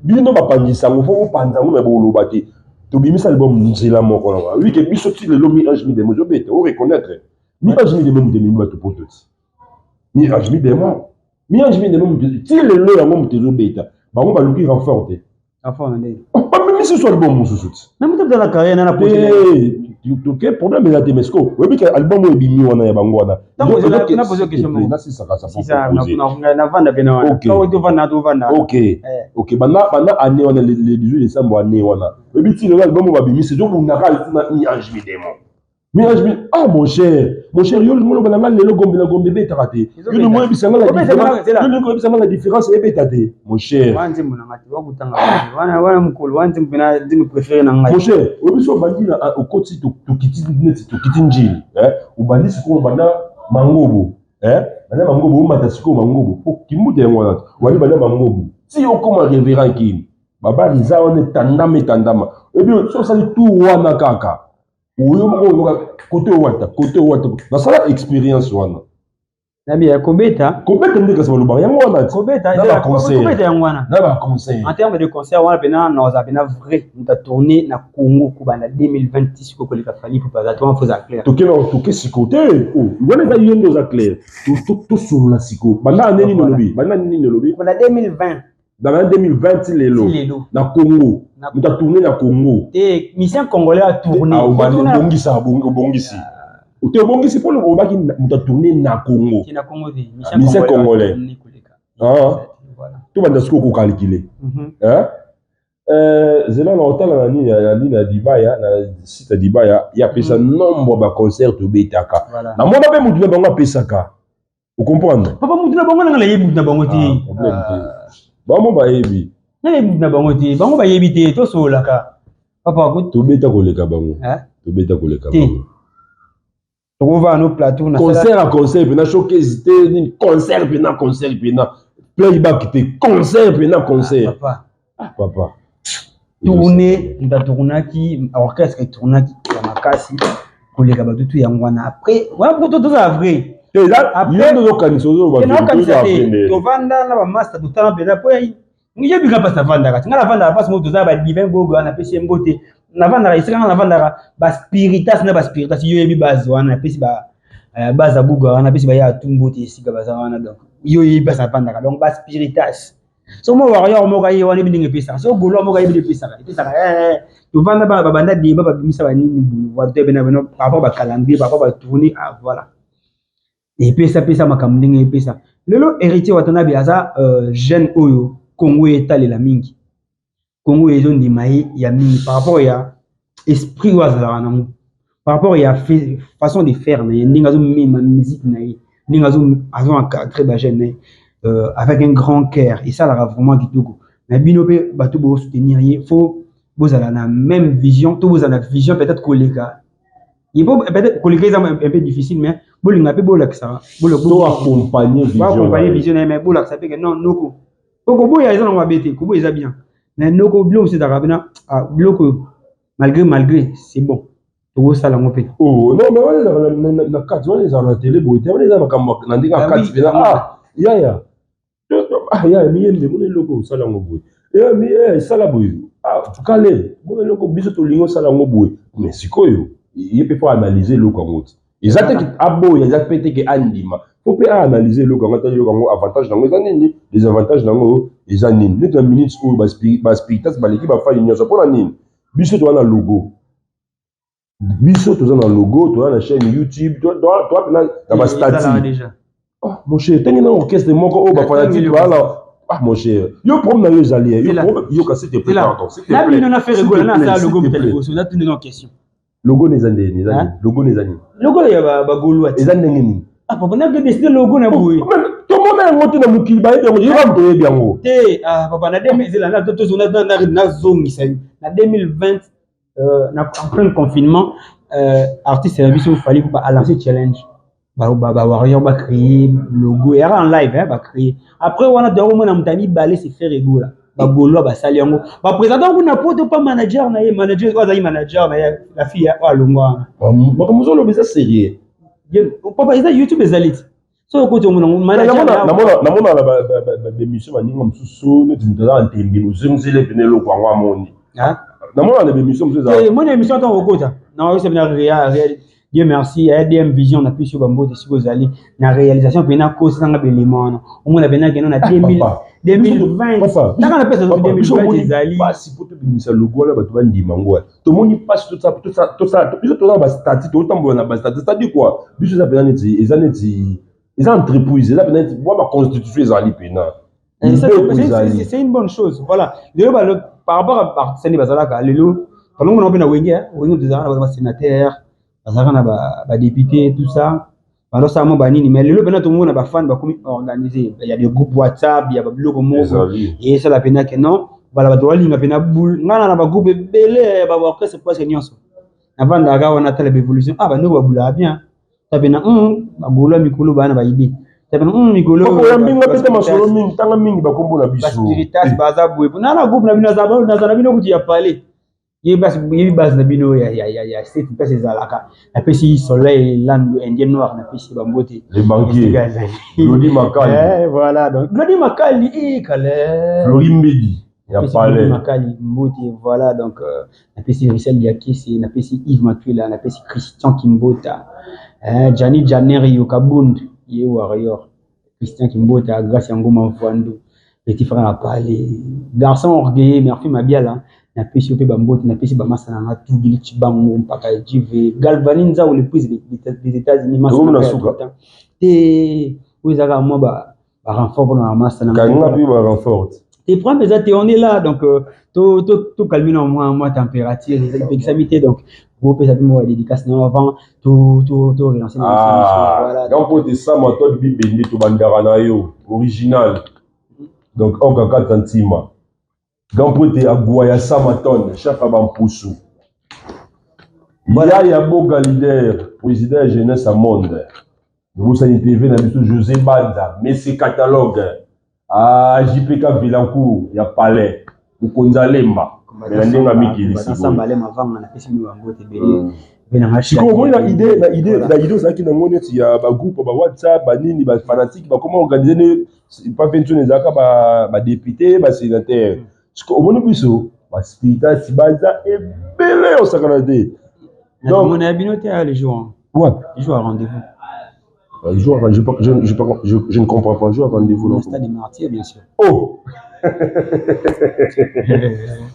Speaker 1: bino bapanzisa yango, fo bopanza yango, me boloba te. Tobimisa album nzela moko na wana wike biso ti lelo, mi ange mi démon ezobeta. Oreconnaître mi ange mi démon, moto ememi bato poto ti mi ange mi démon, mi ange mi démon, moto ti lelo yango moto ezobeta. Bango baluki renfort te.
Speaker 2: Renfort na ndenge?
Speaker 1: Bamemisi so album mosusu ti.
Speaker 2: Na moto azala carrière na
Speaker 1: pote. Toke, problème eza te. Mais sikoyo oyebi ke album oyo ebimi wana ya bango wana.
Speaker 2: Naposer question moko.
Speaker 1: Nasisaka sa.
Speaker 2: Navanda pena wana. Tovanda, tovanda.
Speaker 1: Ok, banda année wana, le 18 décembre année wana, oyebi ti lelo album oyo babimisi ezobundaka lisusu na mi ange mi démon, mi ange mi. Ah, mon cher, mon cher, yo lingo loba na nga lelo Gombe na Gombe ebetaka te. Yo lingo oyebisa nga la différence, yo lingo oyebisa nga la différence ebeta te, mon cher.
Speaker 2: Wana nzembo na nga te, wakutanga wana, wana mokolo wana nzembo mpena, nzembo préféré na ngai.
Speaker 1: Mon cher, oyebi so obandi na okoti, tokiti neti tokiti Njili, obandi sikoyo, obanda Mangobo, banda Mangobo, omata sikoyo Mangobo po kimbuta yango wana, obandi banda Mangobo ti okoma Révérend Kini, babali eza wana etandama, etandama. Oyebi so osali tour wana kaka, oyo moko oyoka kote owata, kote owata. Nasala expérience wana.
Speaker 2: Nabi ya kobeta.
Speaker 1: Kobeta nde, kasi balobaka yango wana ti.
Speaker 2: Kobeta.
Speaker 1: Na baconcert.
Speaker 2: Kobeta yango wana.
Speaker 1: Na baconcert.
Speaker 2: En terme de concert wana mpena naza mpena vrai, moto atourne na Congo kobanda 2020 ti sikoyo koleka Fally Ipupa aza to wana, faut eza clair.
Speaker 1: Toke na toke sikoyo te. Oh, wana eza yo nde oza clair. Tosolola sikoyo, banda ane nini olobi, banda nini olobi?
Speaker 2: Kobanda 2020.
Speaker 1: Banda 2020 ti lelo.
Speaker 2: Ti lelo.
Speaker 1: Na Congo, moto atourne na Congo.
Speaker 2: Te, musicien congolais atourne.
Speaker 1: Ah, obongisa, obongisi te, obongisi mpo olobaki moto atourne na Congo.
Speaker 2: Ti na Congo te.
Speaker 1: Musicien congolais.
Speaker 2: Atourne koleka.
Speaker 1: Ah.
Speaker 2: Voilà.
Speaker 1: Tobanda sikoyo kocalculer. Zela na otala na nini, na nini ya Dibaya, na site ya Dibaya ye apesa nombre ya baconcert tobetaka.
Speaker 2: Voilà.
Speaker 1: Namona mpe motu na bango apesaka, ocomprendre.
Speaker 2: Papa, mutu na bango nanga nayebi mutu na bango te.
Speaker 1: Ah, problème te, bango bayebi.
Speaker 2: Nayebi mutu na bango te, bango bayebi te, tosololaka papa.
Speaker 1: Tobeta koleka bango.
Speaker 2: Hein?
Speaker 1: Tobeta koleka
Speaker 2: Te.
Speaker 1: bango.
Speaker 2: Tokovaa no plateau na
Speaker 1: Concert ya concert mpena, showcase te, nini, concert mpena, concert mpena, playback te, concert mpena, concert.
Speaker 2: Papa.
Speaker 1: Ah, papa.
Speaker 2: Tourne, moto atournaki, orchestre etournaki ya makasi koleka bato tu yango wana. Après wana po tozala vrai.
Speaker 1: Te, eza yo nde ozokanisa, ozoloba.
Speaker 2: Naokanisa te, tovanda na bamaster, totala mpenza po yebika mpasi navandaka ti nga navandaka mpasi moko, toza badivin gogo wana, napesi ye mbote. Navandaka esika nga navandaka, baspiritas na baspiritas, yo yebi base wana, napesi base ya buga wana, napesi baya atu mbote esika baza wana. Donc yo yebi mpasi navandaka, donc baspiritas so mo warrior moko aye wana, yebi ndenge epesaka, so gaulois moko ayebi ndenge epesaka, epesaka. Tovanda bana babanda deba, babimisa banini boye, toyebena bino par rapport bacalendrier, par rapport batournée. Ah, voilà, epesapesa makambo ndenge epesa. Lelo Héritier Watanabe aza jeune oyo Congo etalela mingi, Congo ezondima ye ya mingi par rapport ya esprit oyo azalaka nango, par rapport ya façon de faire na ye, ndenge azomema musique na ye, ndenge azo encadre bajeune na ye avec un grand cœur. Esalaka vraiment kitoko na bino mpe bato bosoutenir ye. Faut bozala na même vision to bozala na vision peut-être koleka ye po peut-être koleka eza un peu difficile, mais bolinga mpe bolakisaka.
Speaker 1: To accompagner vision.
Speaker 2: Accompagner vision na ye, mais bolakisa mpe ke non, noko po koboya eza nango mabe te, koboya eza bien, mais noko biloko mosusu ezalaka mpena biloko malgré c'est bon, tokosala yango mpe.
Speaker 1: Oh non, mais wana ezalaka na kati, wana ezalaka na télé boye te. Wana eza makambo na ndenge ya kati mpena. Ah yaya, ah yaya, miyembe, mona eloko osala yango boye, esala boye, kale mona eloko biso tolingi osala yango boye. Mais sikoyo ye mpe faut analyse eloko yango te. Eza te aboya, eza mpe te ke andima. Faut mpe aanalyse eloko yango, atali eloko yango, avantage nango eza nini, désavantage nango eza nini. Neti na minute oyo baspiritas baleki bafani nyonso. Mpona nini? Biso toza na logo, biso toza na logo, toza na chaîne YouTube, toza mpena na bastatuts. Ah mon cher, ntangi na orchestre moko oyo bafanatiques bala. Ah mon cher, yo problème na yo ezali yoka, s'il te plaît, pardon, s'il te plaît.
Speaker 2: Na bino na Ferre Gola na asala logo mutali liboso, natuni na question.
Speaker 1: Logo eza ndenge nini? Logo eza nini?
Speaker 2: Logo ya bagaulois.
Speaker 1: Eza ndenge nini?
Speaker 2: Ah papa, nake décider logo na boye.
Speaker 1: Tomona yango te na mokili, bayebi yango, yo kaka toyebi yango.
Speaker 2: Te, ah papa, na ezela nazongisa yo na 2020, en plein confinement, artiste na biso Fally Ipupa alancer challenge, bawarrior bacréer logo eyaka en live, bacréer. Après wana toyakomona moto ya mibale, c'est Ferre Gola. Bagaulois basali yango, baprésente kuna poto pa manager na ye, manager oyo azali manager na ye, la fille oyo alongwa
Speaker 1: wana. Makambo ozoloba eza sérieux?
Speaker 2: Papa, eza YouTube, ezali ti soki okoti omona.
Speaker 1: Namona na baémission baninga mosusu, neti moto aza na ntembe, ozongisele pene eloko yango amoni. Namona na baémission mosusu.
Speaker 2: Moni émission ntango okota naoyesa pena. Dieu merci, ya DM Vision na biso, bambote sikoyo ezali na réalisation mpena kosanga belema wana, omona pena keno na 2020 taka na pesa 2020 ezali.
Speaker 1: Pasi po tobimisa logo wana, bato bandima yango wana. Tomoni mpasi tosala biso, toza na bastatuts, totambola na bastatuts, c'est-à-dire quoi? Biso eza mpena neti, eza neti, eza entreprise, eza mpena neti bwa baconstitution ezali mpena.
Speaker 2: C'est une bonne chose, voilà. Lelo par rapport à baartiste nde bazalaka lelo, balongo na mpe na Wenge, Wenge tozalaka na basénateur, bazalaka na badéputé, tout ça, bazosala mwa banini. Mais lelo mpena tomona bafans bakomi organisé, ya des groupes WhatsApp, ya babiloko moko esala mpena ke non, voilà, bato balinga mpena boule. Ngai na bagroupe ebele ya baorchestre presque nyonso navandaka wana, tala baévolution. Ah, bandeko babulaka bien, ta pena bagaulois mikolo baa na baidée, ta pena mikolo.
Speaker 1: Oyambinga pete masolo mingi, tanga mingi bakombo na biso.
Speaker 2: Baspiritas baza boye na groupe na bino, naza na bino kutu ya palais, yebi base na bino ya state place ezalaka. Napesi Soleil Lando, Indien Noir, napesi bambote.
Speaker 1: Les banquiers, Glodi Makali.
Speaker 2: Voilà, donc Glodi Makali kale.
Speaker 1: Flori Mbedi ya palais.
Speaker 2: Makali, mbote. Voilà, donc napesi Richel Diakese, napesi Yves Matuela, napesi Christian Kimbota, Jani Janerio Kabund, ye warrior Christian Kimbota, Grâce Yango Mavwandu, petit frère na palais, garçon orgueilleux, Merci Mabiala, napesi yo mpe bambote. Napesi bamasa na nga tugili Cibango mpaka Jive Galvani Nzau, le prise des États-Unis
Speaker 1: Masa.
Speaker 2: Te, oyo ezalaka mwa barenfort mpona na masa.
Speaker 1: Na kanga mpe barenfort.
Speaker 2: Te, problème eza te, on est là, donc tocalme na mwa température epekisami te. Donc bopesa mpe moko ya dédicace na avant to relancer.
Speaker 1: Voilà, donc po te sama to bibende, tobandaka na yo original, donc oka kata ntima donc po ete agwa ya Samaton, chef ya bampusu ya ya boga, leader, président ya jeunesse ya monde. Tobosani TV na biso, José Banza Mese, catalogue ah, JPK Villancourt ya palais, mokonzi alemba me na ndenge ya mikili. Sikoyo omoni na idée, na idée, na idée ozalaki nango neti ya bagroupe ba WhatsApp, banini, bafanatike bakoma organise ne pa ventune, ezalaka badéputé, basénateur. Sikoyo omoni biso baspiritas baza ebele, osakana te.
Speaker 2: Donc on a bino te les jours.
Speaker 1: Wapi?
Speaker 2: Les jours à rendez-vous.
Speaker 1: Jour, je ne comprends pas. Jour à rendez-vous.
Speaker 2: Le stade des Martyrs, bien sûr.
Speaker 1: Oh,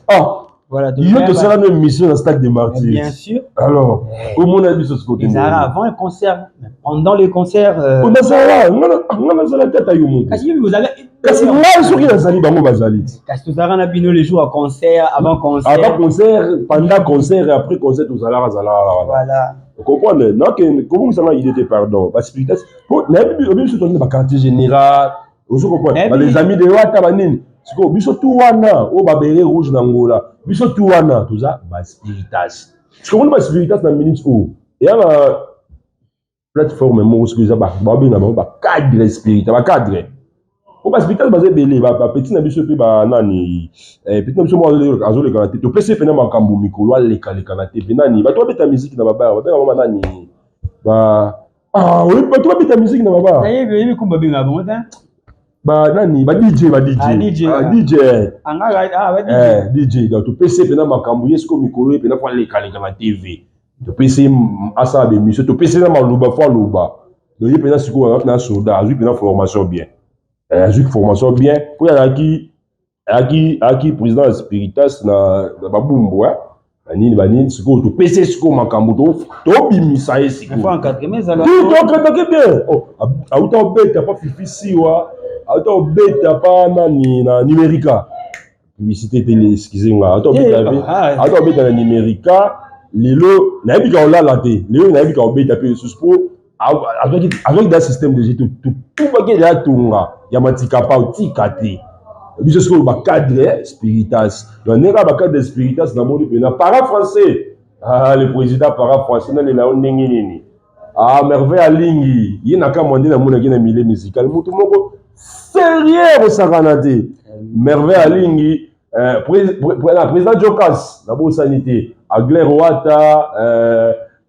Speaker 1: ah.
Speaker 2: Voilà.
Speaker 1: Yo tosala no émission na Stade de
Speaker 2: Martyrs. Bien sûr.
Speaker 1: Alors, omona biso sikoyo.
Speaker 2: Ezalaka avant le concert, pendant le concert.
Speaker 1: Nazala nga, nazala te, ata yo moko.
Speaker 2: Kasi yo ozalaka.
Speaker 1: Kasi ngai soki nazali, bango bazali ti.
Speaker 2: Kasi tozalaka na bino les jours ya concert, avant concert.
Speaker 1: Avant concert, pendant concert et après concert, tozalaka, zalaka wana. Comprendre nakende kobongisanga idée te, pardon. Baspiritas po nayebi obi biso tozali na baquartier général, ozo comprendre, ba les amis de Wata, banini. Sikoyo biso tu wana oyo babérets rouges na Ngola, biso tu wana toza baspiritas. Sikoyo moni baspiritas na minute oyo eya na plateforme moko. Sikoyo eza babenga bango bacadre spirita, bacadre po baspiritas baza ebele. Bapeti na biso mpe banani, petit na biso moko azolekana te, topesi ye mpena makambo mikolo alekalekana te. Mpe nani, bato babeta miziki na babar, babenga bango banani? Ba oyebi bato babeta miziki na babar?
Speaker 2: Nayebi, oyebi kumba benga bango te.
Speaker 1: Ba nani, ba DJ, ba DJ.
Speaker 2: Ah, DJ.
Speaker 1: Ah, DJ.
Speaker 2: Angaka, ah, ba DJ.
Speaker 1: DJ. Donc topesi ye mpena makambo ye sikoyo mikolo ye mpena faut alekaleka na TV. Topesi ye asala baémission, topesi ye na maloba, faut aloba. Donc ye mpena sikoyo na soda azwi mpena formation bien. Azwi formation bien po azalaki président ya Spiritas na Babumbu, na nini, banini. Sikoyo topesi ye sikoyo makambo, tobimisa ye sikoyo.
Speaker 2: Faut encadrer ezala.
Speaker 1: Toencadreke bien. Auta obeta pa Fifi Siwa, auta obeta pa nani na Numérica, publicité te, excuse nga. Auta obeta, auta obeta na Numérica. Lelo nayebi ka olala te, lelo nayebi ka obeta mpe lisusu po azwaki da système de jeu. Totubaki eza tonga ya matika pa otika te. Biso sikoyo bacadre spiritas. Donc ndenge kaka bacadre spiritas, namoni mpena para français, ah, le président para français, nalela yo ndenge nini. Ah, Merveille alingi ye na kamwa nde namonaki na milieu musical motu moko sérieux, kosakana te. Merveille alingi président Jokas, nabosani te Agler Wata,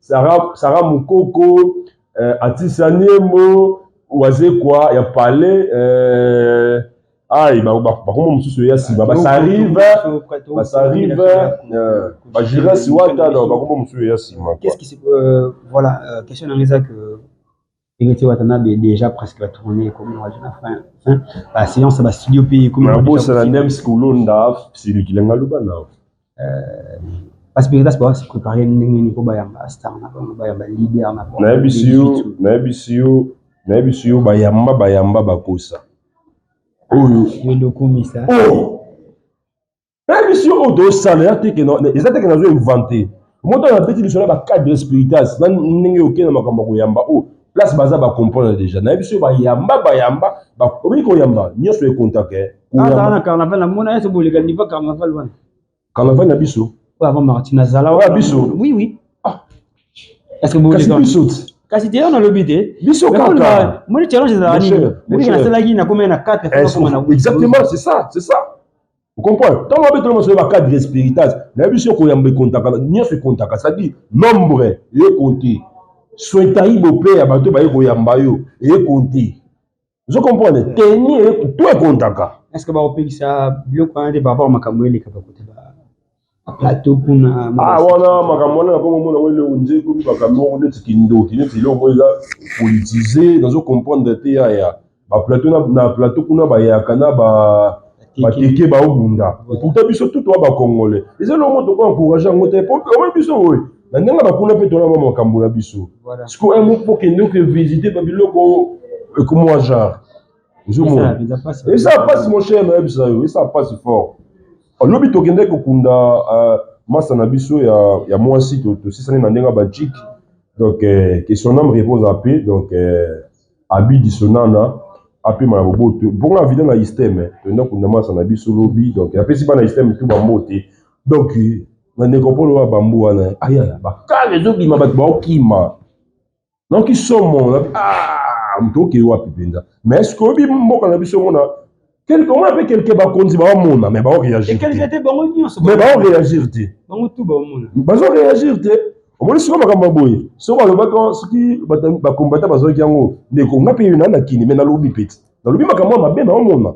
Speaker 1: Sara Mukoko, Atisa Niembo, Wazekwa ya Palais, ai bakoma mosusu eya nsima, basarive, basarive, bagirasi Wata. Donc bakoma mosusu eya nsima.
Speaker 2: Qu'est-ce qui se voilà, question nanga eza que Héritier Watanabe déjà presque la tournée comme na fin ba séance ba studio pays
Speaker 1: comme. Nabosana Nems Kolonda Silukilenga luba na.
Speaker 2: Parce que ba se préparer ndenge nini mpo bayamba star na bango, bayamba leader na bango?
Speaker 1: Nayebisi yo, nayebisi yo, nayebisi yo, bayamba, bayamba, bakosa oyo.
Speaker 2: Yo nde okomisa.
Speaker 1: Oh, nayebisi yo, oyo tosala eza teke, eza teke nazo invente. Moto abeti biso na bacadre spiritas na ndenge okende na makambo ya koyamba oyo place baza bacomprendre déjà. Nayebi so bayamba, bayamba, oyebi koyamba nyonso ekontake.
Speaker 2: Azala na carnaval, namona ye so boleka niveau carnaval wana.
Speaker 1: Carnaval na biso?
Speaker 2: Oyo avant Martin azala.
Speaker 1: Oyo biso?
Speaker 2: Oui.
Speaker 1: Ah.
Speaker 2: Est ce que
Speaker 1: kasi biso ti.
Speaker 2: Kasi te, nalobi te.
Speaker 1: Biso kaka.
Speaker 2: Moni challenge ezala nini? Moni nasalaki, nakomi na 4.
Speaker 1: Exactement, c'est ça, c'est ça. Vous comprenez? Ntango babetela masolo bacadre spiritas, nayebi so koyamba ekontaka nyonso, ekontaka, c'est-à-dire nombre ekonte, soetayibo mpe ya bato baye koyamba yo ekonte. Ozo comprendre? Teni to ekontaka.
Speaker 2: Est ce que bakopekisa biloko wana te par rapport makambo eleka bakote baplateau kuna?
Speaker 1: Ah, wana makambo wana nakomo mona ngo eloko nze ekomi makambo moko neti kindoki, neti eloko eza politisé. Nazo comprendre te. Yaya, baplateau na plateau kuna bayaka na ba bateke baobunda. Pourtant biso tout toa bacongolais, eza eloko moko toko encourage yango te. Po oyo biso oyo na ndenge bakuna mpe tona mwa makambo na biso. Sikoyo moko okende oke visite babiloko ekomwa genre ozomona eza mpasi, mon cher. Nayebisa yo, eza mpasi fort. Lobi tokende kokunda masa na biso ya mwasi, tosisani na ndenge ya bajike. Donc que son âme repose en paix. Donc Abidi Sonana apema na boboto. Mponga vida na isteme, toyenda kunda masa na biso lobi. Donc napesi bana isteme tu bambote. Donc na ndeko mpolo wa bambu wana, ayaya, bakale ezobima, bato baokima naoki somo. Ah, moto okei wapi mpenza? Mais est ce que oyebi mboka na biso mona quelque, omona mpe quelque bakonzi baomona, mais baoréagir
Speaker 2: te. Bango nyonso.
Speaker 1: Mais baoréagir te.
Speaker 2: Bango tu baomona.
Speaker 1: Bazoréagir te. Omoni sikoyo makambo ya boye, soki balobaka, soki bakombata bazwaki yango, ndeko nga mpe na kini. Mais nalobi peti, nalobi makambo ya mabe naomona.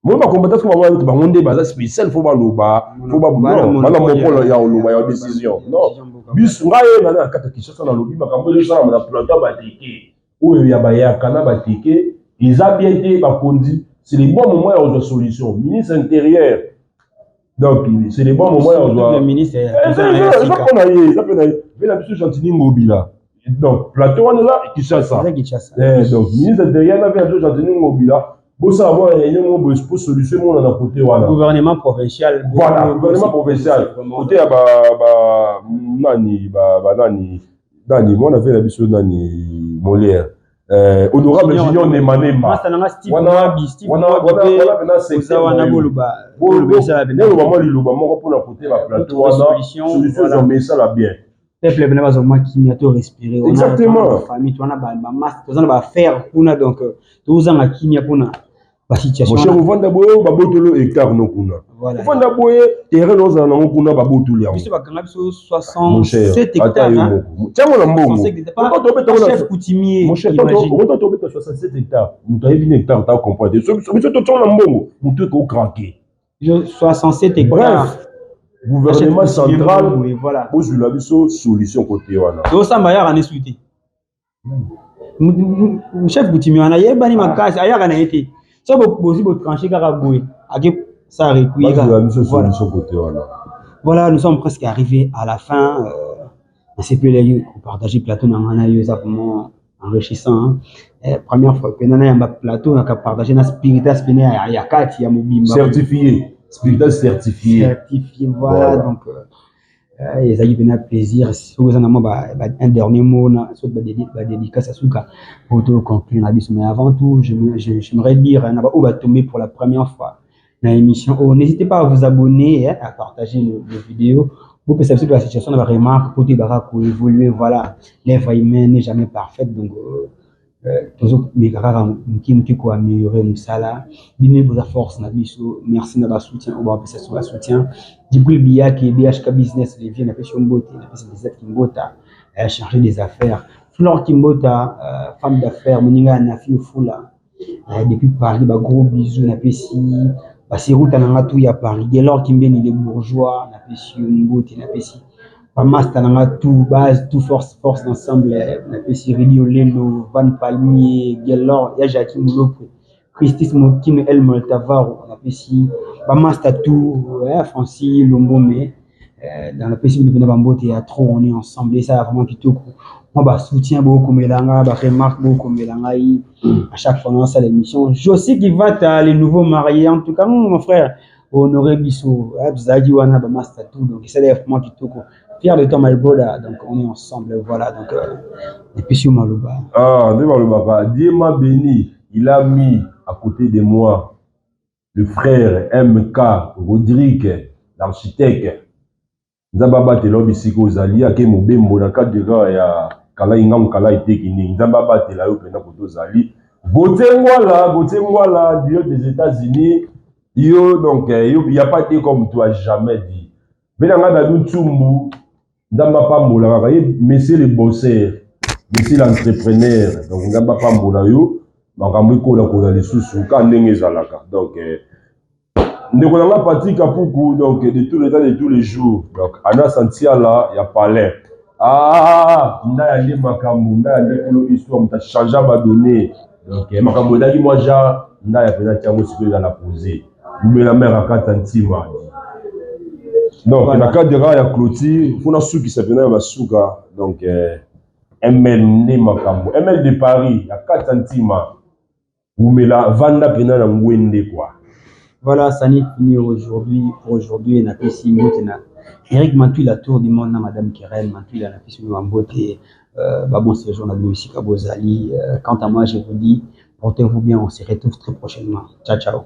Speaker 1: Moi bakombata soki bamona neti bango nde baza spécial, faut baloba, faut bana mokolo ya koloba ya décision. Non, biso ngai ye na kati ya Kinshasa, nalobi makambo ezosalama na plateau bateke oyo ya bayaka na bateke eza bien te. Bakonzi, c'est le bon moment ya kozwa solution. Ministre intérieur. Donc c'est le bon moment ya
Speaker 2: kozwa ministre.
Speaker 1: Eza mpo na ye, eza mpe na ye mpe na biso Gentiny Ngobila. Donc plateau wana eza Kinshasa. Donc ministre intérieur na mpe na biso Gentiny Ngobila, bosala mwa réunion moko boye po solution mona na côté wana.
Speaker 2: Gouvernement provincial.
Speaker 1: Voilà, gouvernement provincial, côté ya ba nani, ba nani nani, mwana ve na biso nani, Molière, honorable Junior Nemanema.
Speaker 2: Wana
Speaker 1: mpena
Speaker 2: wana
Speaker 1: boloba mwa liloba moko mpona côté baplateau wana, solution ezombe esala bien.
Speaker 2: Peuple bena bazwa mwa kimia, to respirer.
Speaker 1: Exactement.
Speaker 2: Famille towana, bamasque, toza na baaffaire kuna, donc tozanga kimia mpona basituation.
Speaker 1: Mon cher, ovanda boye, babotoli hectare no kuna. Ovanda boye, terrain ozala nango kuna, babotoli yango.
Speaker 2: Biso bakanga biso 67 hectares.
Speaker 1: Moko tiango na mbongo.
Speaker 2: Chef coutumier.
Speaker 1: Mon cher, tobeta 67 hectares, moto ayebi na hectare ta comprendre te. Biso totiango na mbongo, moto ekocraquer.
Speaker 2: 67 hectares.
Speaker 1: Bref, gouvernement central, bozwila biso solution côté wana.
Speaker 2: Tosamba yaka nesu te. Chef coutumier wana yebani makasi, ayaka na ye te. So bozwi, botrancher kaka boye, ake ça recueille.
Speaker 1: Biso solution côté wana.
Speaker 2: Voilà, nous sommes presque arrivés à la fin. Nasepelaki kopartager plateau na ngai na yo, eza vraiment enrichissant, hein. Première fois mpena nayamba plateau naka partager na spiritas pene ya kati ya mobimba.
Speaker 1: Certifié, spiritas certifié.
Speaker 2: Certifié, voilà, voilà. Donc ezalaki mpena plaisir. Soki oza na mwa un dernier mot na soki badédicace ya suka po to conclure na biso. Mais avant tout, j'aimerais dire na baoyo batombe pour la première fois na émission oyo, n'hésitez pas à vous abonner, hein, à partager le vidéo, bopesa biso la situation na baremarque po toyebaka koévoluer. Voilà, l'œuvre humaine n'est jamais parfaite, donc tozomeka kaka moke moke koaméliorer mosala. Bino boza force na biso. Merci na basoutien oyo bapesa biso, basoutien. Djibril Biyaki, BHK Business Levier, napesi yo mbote. Napesi Lisette Kimbota, chargé des affaires, Flore Kimbota, femme d'affaires, moninga ya Nafi Ofula depuis Paris, bagros bisous. Napesi baseruta na nga tu ya Paris, Gelor Kimbeni le bourgeois, napesi yo mbote. Napesi bamaster na nga tout base, tout force, force d'ensemble. Napesi Ridi Olelo, Van Palmier, Gelor ya Jacki Mulopwe, Christis Mokino, El Moltavaro. Napesi bamaster tout, Francis Lombome, dans napesi bino mpena bambote ya trop. On est ensemble, esala vraiment kitoko. Mwa basoutien bokomela nga, baremarque bokomela ngai à chaque fois nasala émission. Josi Kivata, les nouveaux mariés, en tout cas mon frère Honoré, biso tozalaki wana, bamaster tout, donc esala vraiment kitoko. Fier de toi, my brother. Donc on est ensemble, voilà. Donc epesi yo maloba.
Speaker 1: Ah, nde balobaka: Dieu m'a béni, il a mis à côté de moi le frère MK Rodrigue, l'architecte. Nzambe abatela yo bisika ozali, ake mobembo na cadre ya kalai ngambu, kalai teki ndenge. Nzambe abatela yo mpenza kote ozali. Gauthier Ngwala, Gauthier Ngwala du des États-Unis, yo donc yo, y a pas dit comme toi, jamais dit. Mpe na ngai Dadu Ntsumbu, Nzambe apambola kaka ye, monsieur le bosseur, monsieur l'entrepreneur. Donc Nzambe apambola yo, makambo ekolakola lisusu ka ndenge ezalaka. Donc ndeko na nga Patrik Apuku, donc de tous les temps, de tous les jours, donc Ana Santiala ya palais. Ah, ndaya nde makambo, ndaya nde kolo histoire, moto achange badonné. Donc makambo ezalaki mwa genre ndaya mpenza, tiango sikoyo ezala posé mbela mare akata ntima. Donc na cadre ya clôture, mpona sukisa mpena ya basuka, donc ML nde makambo, ML de Paris ya kati ya ntima, umela vanda mpena na ngwende quoi.
Speaker 2: Voilà, ça n'est fini aujourd'hui pour aujourd'hui. Napesi mbote na Eric Mantouila, tour du monde, na Madame Keren Mantouila, napesi mbote, bah bon séjour na bino bisika bozali. Quant à moi, je vous dis, portez-vous bien, on se retrouve très prochainement. Ciao, ciao.